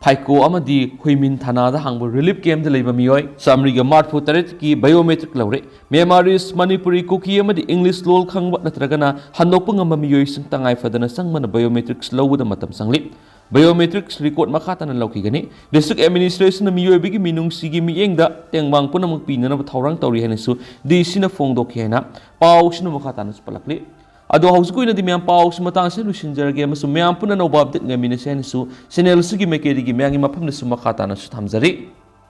ꯐꯥꯏꯀꯣ ꯑꯃꯗꯤ ꯍꯨꯏꯃꯤꯟ ꯊꯅꯥꯗ ꯍꯥꯡꯕ ꯔꯤꯂꯤꯐ ꯀꯦꯝꯞꯇ ꯂꯩꯕ ꯃꯤꯑꯣꯏ ꯆꯥꯃꯔꯤꯒ ꯃꯔꯤꯐꯨ ꯇꯔꯦꯠꯀꯤ ꯕꯥꯏꯑꯣꯃꯦꯇ꯭ꯔꯤꯛ ꯂꯧꯔꯦ꯫ ꯃ꯭ꯌꯥꯟꯃꯥꯔꯤꯁ, ꯃꯅꯤꯄꯨꯔꯤ, ꯀꯨꯀꯤ ꯑꯃꯗꯤ ꯏꯪꯂꯤꯁ ꯂꯣꯜ ꯈꯪꯕ ꯅꯠꯇ꯭ꯔꯒꯅ ꯍꯟꯗꯣꯛꯄ ꯉꯝꯕ ꯃꯤꯑꯣꯏꯁꯤꯡ ꯇꯉꯥꯏ ꯐꯗꯅ ꯆꯪꯕꯅ ꯕꯥꯏꯑꯣꯃꯦꯇ꯭ꯔꯤꯛꯁ ꯂꯧꯕꯗ ꯃꯇꯝ ꯆꯪꯂꯤ꯫ ꯕꯥꯏꯑꯣꯃꯦꯇ꯭ꯔꯤꯛꯁ ꯔꯦꯀꯣꯔꯗ ꯃꯈꯥ ꯇꯥꯅ ꯂꯧꯈꯤꯒꯅꯤ꯫ ꯗꯤꯁꯇ꯭ꯔꯤꯛ ꯑꯦꯗꯃꯤꯅꯤꯁꯇ꯭ꯔꯦꯁꯟꯅ ꯃꯤꯑꯣꯏꯕꯒꯤ ꯃꯤꯅꯨꯡꯁꯤꯒꯤ ꯃꯤꯠꯌꯦꯡꯗ ꯇꯦꯡꯕꯥꯡ ꯄꯨꯝꯅꯃꯛ ꯄꯤꯅꯅꯕ ꯊꯧꯔꯥꯡ ꯇꯧꯔꯤ ꯍꯥꯏꯅꯁꯨ ꯗꯤ ꯁꯤꯅ ꯐꯣꯡꯗꯣꯛꯈꯤ ꯍꯥꯏꯅ ꯄꯥꯎꯁꯤꯅ ꯃꯈꯥ ꯇꯥꯅꯁꯨ ꯄꯜꯂꯛꯂꯤ꯫ ꯑꯗꯣ ꯍꯧꯖꯤꯛꯀꯤ ꯑꯣꯏꯅꯗꯤ ꯃꯌꯥꯝ ꯄꯥꯎꯁꯤ ꯃꯇꯥꯡ ꯑꯁꯤꯗ ꯂꯣꯏꯁꯤꯟꯖꯔꯒꯦ ꯑꯃꯁꯨꯡ ꯃꯌꯥꯝ ꯄꯨꯟꯅ ꯑꯅꯧꯕ ꯑꯞꯗꯦꯠ ꯉꯥꯏꯃꯤꯟꯅꯁꯤ ꯍꯥꯏꯅꯁꯨ ꯆꯦꯅꯦꯜ ꯑꯁꯤꯒꯤ ꯃꯥꯏꯀꯩꯗꯒꯤ ꯃꯌꯥꯝꯒꯤ ꯃꯐꯝꯗꯁꯨ ꯃꯈꯥ ꯇꯥꯅꯁꯨ ꯊꯝꯖꯔꯤ꯫